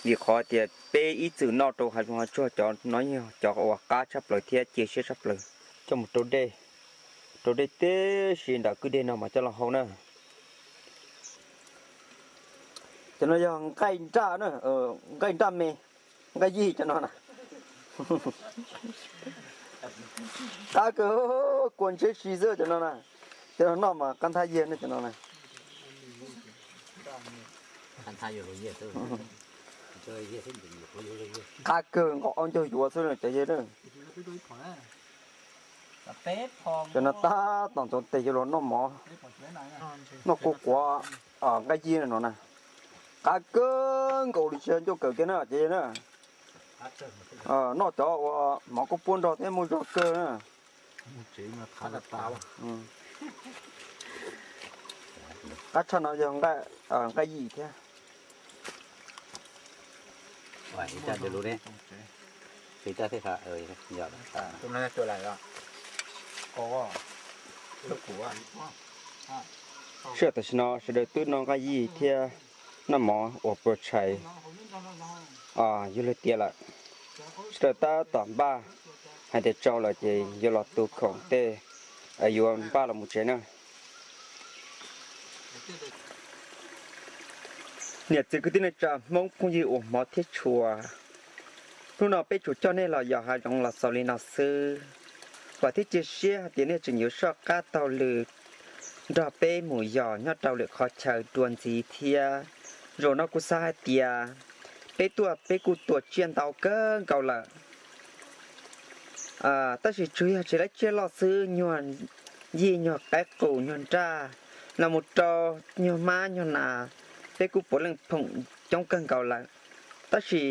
Vim qhov tias peb ib txwm noj rau hav zoov hav tsuag cov no yeej yog cov uas qab tshaj plaws thiab cia siab tshaj plaws. Coj mus rau dej, rau dej tib si ntawm kwj dej no mas coj los hau na. Cov no yog nqaij nraj na, nqaij nraj me, nqaij yij cov no na. Qab kawg, kua ntsheb si xwb cov no na. Cov no noj mas qab nthab yiag ne cov no na. Qab kawg, nqos ob ncaug yuav xwb cov yawg na. Cov no tab tom ntxuav tes yuav los noj mov, noj kua quav nqaij yij no na. Qab kawg nkaus li, tsis yog ncauj kawm kiag na cov yawg na. Noj cov uas mov kuj puab nrog thiab muaj zog kawg na. Qab tshaj no yog nqaij yij thiab. Sij hawm tam sim no sawv daws twb noj nqaij yij thiab noj mov ua puas tshais, yuav luag tiav lawm. Sawv daws tab tom npaj hais tias tsau lawm ces yuav los tu khoom tej yuav npaj los mus tsev na. Niam txiv kwv tij neej tsa Hmoob phooj ywg uas hmov thiab tshua, hnub no peb tsuas coj nej los yos hav zoov los xaus li no xwb. Vam thiab cia siab hais tias nej tseem yuav soj qab taug lw nrog peb mus yos nyob rau lwm qhov chaw dua ntxiv thiab. Zaum no kuv xav hais tias peb tuaj peb kuj tua tsiaj ntau kawg nkaus lawm, tab sis tsuas yog tsis laib tsiaj loj xwb, nyuag yij, nyuag qaib qus, nyuag nraj, los mus rau nyuag mab nyuag nas, peb kuj puav leej phoom coob kawg nkaus lawm. Tab sis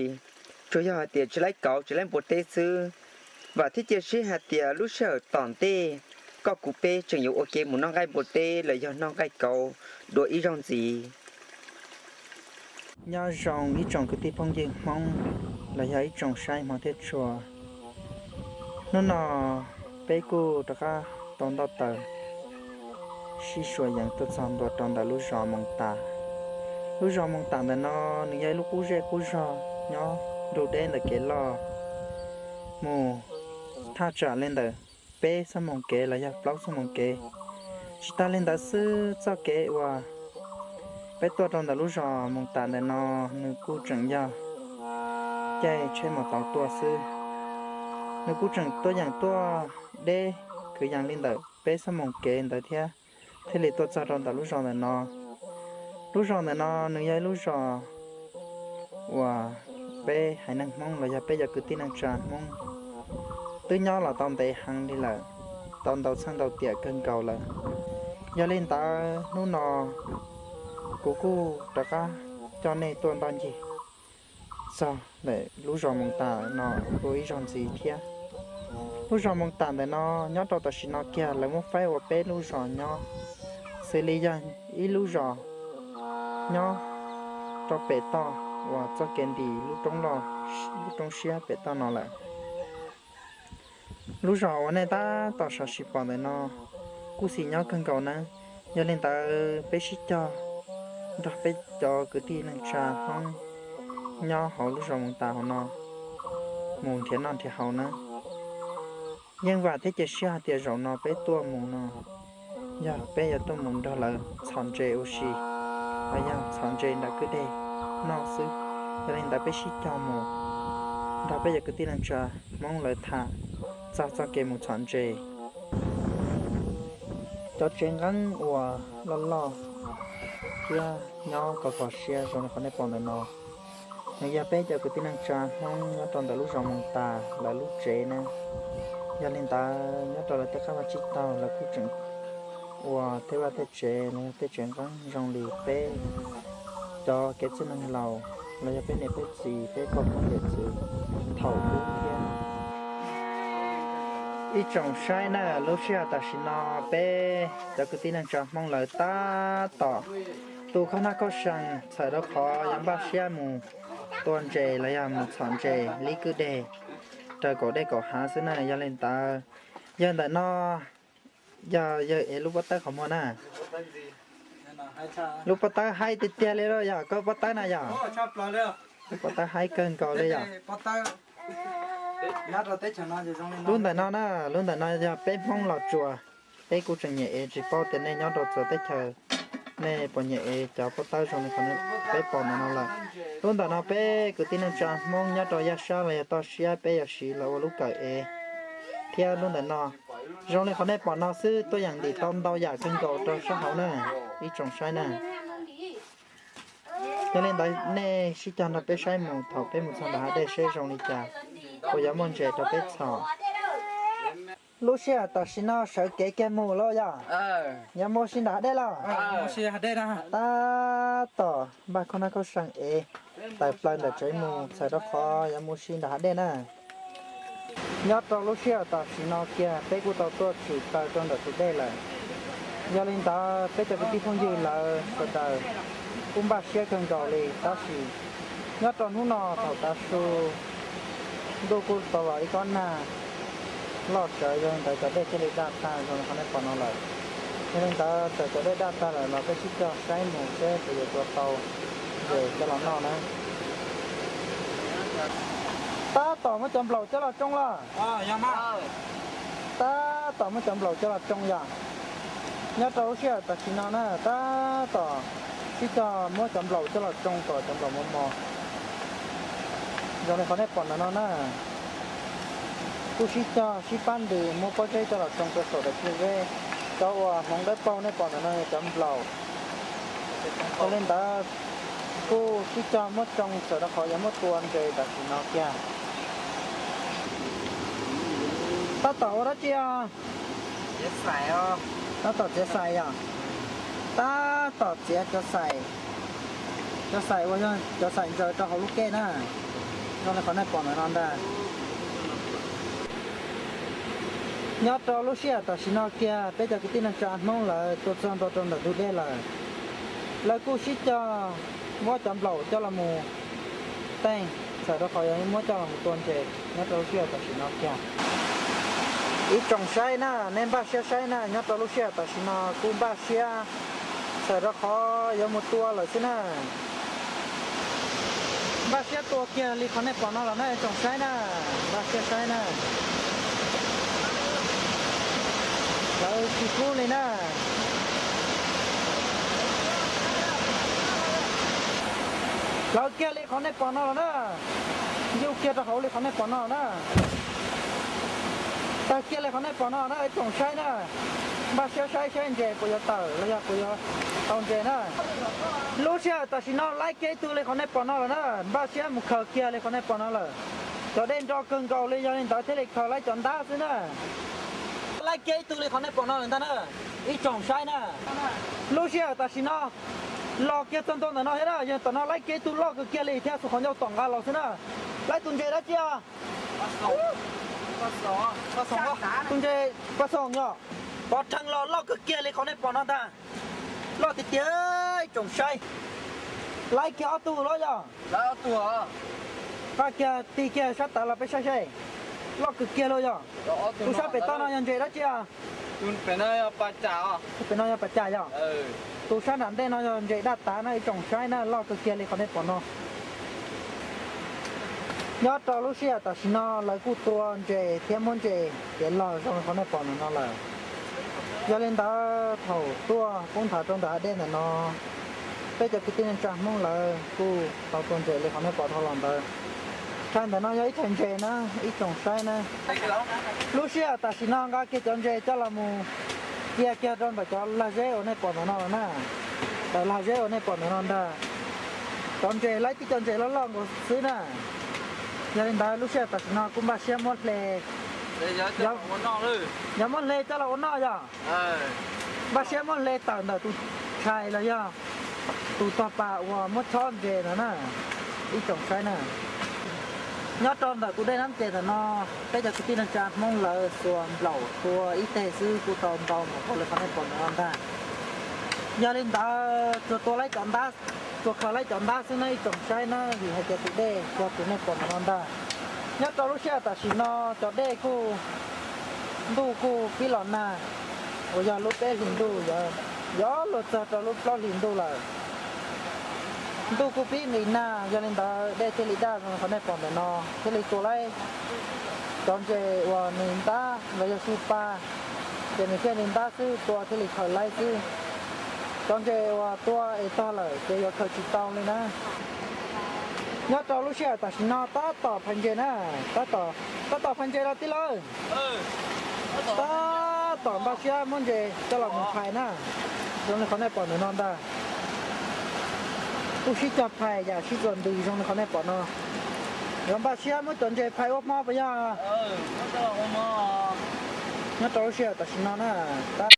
tsuas yog hais tias tsis laib kauv tsis laib npua teb xwb. Vam thiab cia siab hais tias lub sij hawm tom ntej koj kuv peb tseem yuav ua ke mus noj nqaij npua teb los yog noj nqaij kauv dua ib zaug ntxiv. Nyob zoo ib tsoom kwv tij phooj ywg Hmoob los yog ib tsoom saib hmov thiab tshua. Hnub no peb kuj rov qab tau ntaus taws sib suas yees tuaj txog ntua rau ntawm lub zos Moos Tas. Lub zos Moos Tas ntawm no nws yog ib lub qub zej qub zog nyob nrug deb ntawm kev loj mus thaj tsam li ntawm peb xuab moos kev los yog plaub xuab moos kev. Tsis tas li ntawd xwb, txoj kev uas peb tuaj rau ntawm lub zos Moos Tas ntawm no nws kuj tseem yog caij tsheb mos tau tuaj xwb. Nws kuj tseem tuaj yeem tuaj deb kwv yees li ntawm peb xuab moos kev ntawd thiab, thiaj li tuaj txog rau ntawm lub zos ntawm no. Lub zos ntawm no nws yog ib lub zos uas peb haiv neeg Hmoob los yog peb cov kwv tij neej tsa Hmoob twb nyob los tau ntev heev li lawm, tau ntau txheej ntau tiam kawg nkaus lawm. Yog li ntawd hnub no kuv kuj rov qab coj nej tuaj ntoj ncig txog ntawm lub zos Moos Tas no dua ib zaug ntxiv thiab. Lub zos Moos Tas ntawm no nyob rau tam sim no kiag lawv muab faib ua peb lub zos nyob, xws li yog ib lub zos nyob rau pem toj uas txoj kev ntim lub roob loj, lub roob siab pem toj no lawm. Lub zos uas nej tab tom sawv tsis pom ntawm no kuj xis nyob kawg nkaus nawb. Yog li ntawd peb sib cog nrog peb cov kwv tij neej tsa Hmoob nyob hauv lub zos Moos Tas hauv no mus nrhiav noj nrhiav haus nawb. Yeej vam thiab cia siab hais tias zaum no peb tuaj mus no yog peb yuav tuaj mus nrog lawv txhom ntses ua si, los yog txhom ntses nram kwj deg noj xwb. Yog li ntawd peb sib cog mus nrog peb cov kwv tij neej tsa Hmoob lawv tham txog txoj kev mus txhom ntses. Cov tsev nqeeb uas loj loj thiab nyob khov khov siab zoo li qhov nej pom ntawm no, nws yog peb cov kwv tij neej tsa Hmoob nyob rau ntawm lub zos Moos Tas lawv lub tsev na. Yog li ntawd nyob rau lawv tej qab vaj tsib taug lawv kuj tseem ua tej vaj tej tsev los yog tej tsev nqeeb zoo li peb cov kev txwj neeg laus los yog peb niam peb txiv peb pog phooj ywg thaum ub thiab. Ib tsoom saib na, lub sij hawm tam sim no peb cov kwv tij neej tsa Hmoob lawv tab tom tu khaub nab khaub seev txhawm rau qhov yuav npaj siab mus tua ntses los yog mus txhom ntses li kwj deg raws kaum dej kaum hav xwb na. Yog li ntawd, yawg ntawm no yog yawg ev lub pob tawb qhov muag na. Lub pob tawb haib tiag tiag li los yog koj pob tawb na yog? Lub pob tawb haib kawg nkaus li yog. Lub ntawm no na, lub ntawm no yog peb Hmoob Los Tsuas. Peb kuj tseem nyiam ev, tsis paub tias nej nyob rau txawv teb chaws nej puas nyiam ev cov pob tawb zoo li qhov no. peb pom ntawm no lawm. Lub ntawm no peb kwv tij neej tsa Hmoob nyob rau yaj sab los yog toj siab peb yuav siv los ua lub kawm ev thiab lub ntawm no. Zoo li qhov nej pom no xwb, tuaj yeem ntim tau ntau yam kawg nkaus rau sab hauv na, ib tsoom saib na. Yog li ntawd nej sib cog nrog peb saib mus thaum peb mus txog nram hav dej seb zoo li cas, puas yuav muaj ntses rau peb txhom. Lub sij hawm tam sim no sawv kev kiag mus lawm yog? Yuav mus ua si nram hav dej los? Tab tom npaj khaub nab khaub seem ev tawm plaws ntawm tsev mus txhawm rau qhov yuav mus ua si nram hav dej na. Nyob rau lub sij hawm tam sim no kiag peb kuj tau tuaj tshwm plaws rau ntawm tus dej lawm. Yog li ntawd peb cov kwv tij phooj ywg lawv sawv daws kuj npaj siab kawg nkaus li tab sis nyob rau hnub no thaum tav su ntuj kuj tau los ib kob nag loj tsawv, yog li ntawd cov dej thiaj li daj tag zoo li qhov nej pom no lawm. Yog li ntawd txawm cov dej daj tag lawm los peb sib cog saib mus seb puas yuav tua tau ntses coj los noj na. Tab tom muab cov nplaum coj los tsoo los? Tab tom muab cov nplaum coj los tsoo yog? Nyob rau lub sij hawm tam sim no na tab tom sib cog muab cov nplaum coj los tsoo kom cov nplaum mos mos zoo li qhov nej pom ntawm no na. Kuj sib cog sib pab ntws muab pob zeb coj los tsoo rau saum daim txiag zeb. Cov uas hmoov dawb paug nej pom ntawm no yog cov nplaum. Zoo li ntawd kuj sib cog muab tsoo txhawm rau qhov yuav muab tua ntses tam sim no kiag. Tab tom ua dab tsi os? Tab tom txiav xais yom? Tab tom txiav cov xais, cov xais uas yog cov xais ntsaws rau hauv lub kej na, zoo li qhov nej pom ntawm no ntag. Nyob rau lub sij hawm tam sim no kiag peb cov kwv tij neej tsa Hmoob lawv tuaj txog ntua rau ntawm ntug dej lawm. Lawv kuj sib cog muab cov nplaum coj los mus teej txhawm rau qhov yuav muab coj los mus tua ntses nyob rau lub sij hawm tam sim no kiag. Ib tsoom saib na, nej npaj siab saib na, nyob rau lub sij hawm tam sim no kuj npaj siab txhawm rau qhov yuav mus tua lawm xwb na. Npaj siab tua kiag li qhov nej pom no los na ib tsoom saib na, npaj siab saib na. Lawv tsis kub li na. Lawv kiag li qhov nej pom no los na. Yuj kiag rau hauv li qhov nej pom no na. Tag kiag li qhov nej pom no na ib tsoom saib na. Npaj siab saib saib ntses puas yuav tawm los yog puas yuav tau ntses na. Lub sij hawm tam sim no laib kiag ib tug li qhov nej pom no lawm na. Npaj siab mus khaws kiag li qhov nej pom no lawm. Cov dej nro kawg nkaus li yog li ntawd thiaj li khaws laib cov ntab xwb na. Laib kiag ib tug li qhov nej pom no lawm ntag na, ib tsoom saib na. Lub sij hawm tam sim no los kiag txog ntua ntawm no thiab na, yog tam no laib kiag ib tug loj kawg kiag li thiab xuas qhov ncauj tom nqa los xwb na. Laib tus ntses dab tsi os? Tus ntses pas xoom yog pov rhees los loj kawg kiag li qhov nej pom no ntag. Loj tiag tiag ib tsoom saib. Laib kiag ob tug los yog? Nqa kiag tig kiag sab tav los peb saib saib. Loj kawg kiag los yog? Tus sab pem toj no yog ntses dab tsi os? Pem no yog pas cas yog? Tus sab nram ntej no yog ntses daj tav na ib tsoom saib na, loj kawg kiag li qhov nej pom no. Nyob rau lub sij hawm tam sim no lawv kuj tua ntses thiab muab ntses kev los zoo li qhov nej pom ntawm no lawm. Yog li ntawd thaum tuaj poob nthav rau ntawm hav dej ntawm no, peb cov kwv tij neej tsa Hmoob lawv kuj tau tua ntses li qhov nej pom dhau los ntawd. Thaum ntawm no yog ib thaum ntses na ib tsoom saib na. Lub sij hawm tam sim no nqa kiag cov ntses coj los mus cia kiag rau ntawm cov lag zeb uas nej pom ntawm no los na. Ntawm lag zeb uas nej pom ntawm no ntag. Cov ntses laib tib cov ntses loj loj nkaus xwb na. Yog li ntawd lub sij hawm tam sim no kuj npaj siab muab hle, yog muab hle coj los ua noj yog? Npaj siab muab hle tawm ntawm tus tshais los yog tus tog pas uas muab chob ntses no na, ib tsoom saib na. Nyob rau ntawm tus dej Nab Ces ntawm no, peb cov kwv tij neej tsa Hmoob lawv xuas nplaum tua ib teg xwb kuj tau ntau npaum nkaus li qhov nej pom ntawm no ntag. Yog li ntawd tsuas tua laib cov ntab, tsuas khaws laib cov ntab xwb na ib tsoom saib na, vim hais tias tus dej yog tus nej pom ntawm no ntag. Nyob rau lub sij hawm tam sim no cov dej kuj, ntuj kuj pib los nag, uas yog lub peb hlis ntuj, yog luag txog rau lub plaub hlis ntuj lawm. Ntuj kuj pib nqis nag, yog li ntawd dej thiaj li daj zoo qhov nej pom ntawm no, thiaj li tua laib cov ntses uas nws ntab los yog xwb pa, ces nws thiaj li ntab xwb, tua thiaj li khaws laib xwb. Cov ntses uas tua es tog lawm ces yuav khaws tsis tau li na. Nyob rau lub sij hawm tam sim no tab tom phais ntses na, tab tom, tab tom phais ntses los tij laug. Tab tom npaj siab muab ntses coj los mus phais na. Zoo li qhov nej pom ntawm no ntag. Kuj sib cog phais yam sib txuas ntws zoo li qhov nej pom no. Yuav npaj siab muab cov ntses phais ua hmo puas yog? Nyob rau lub sij hawm tam sim no na, tab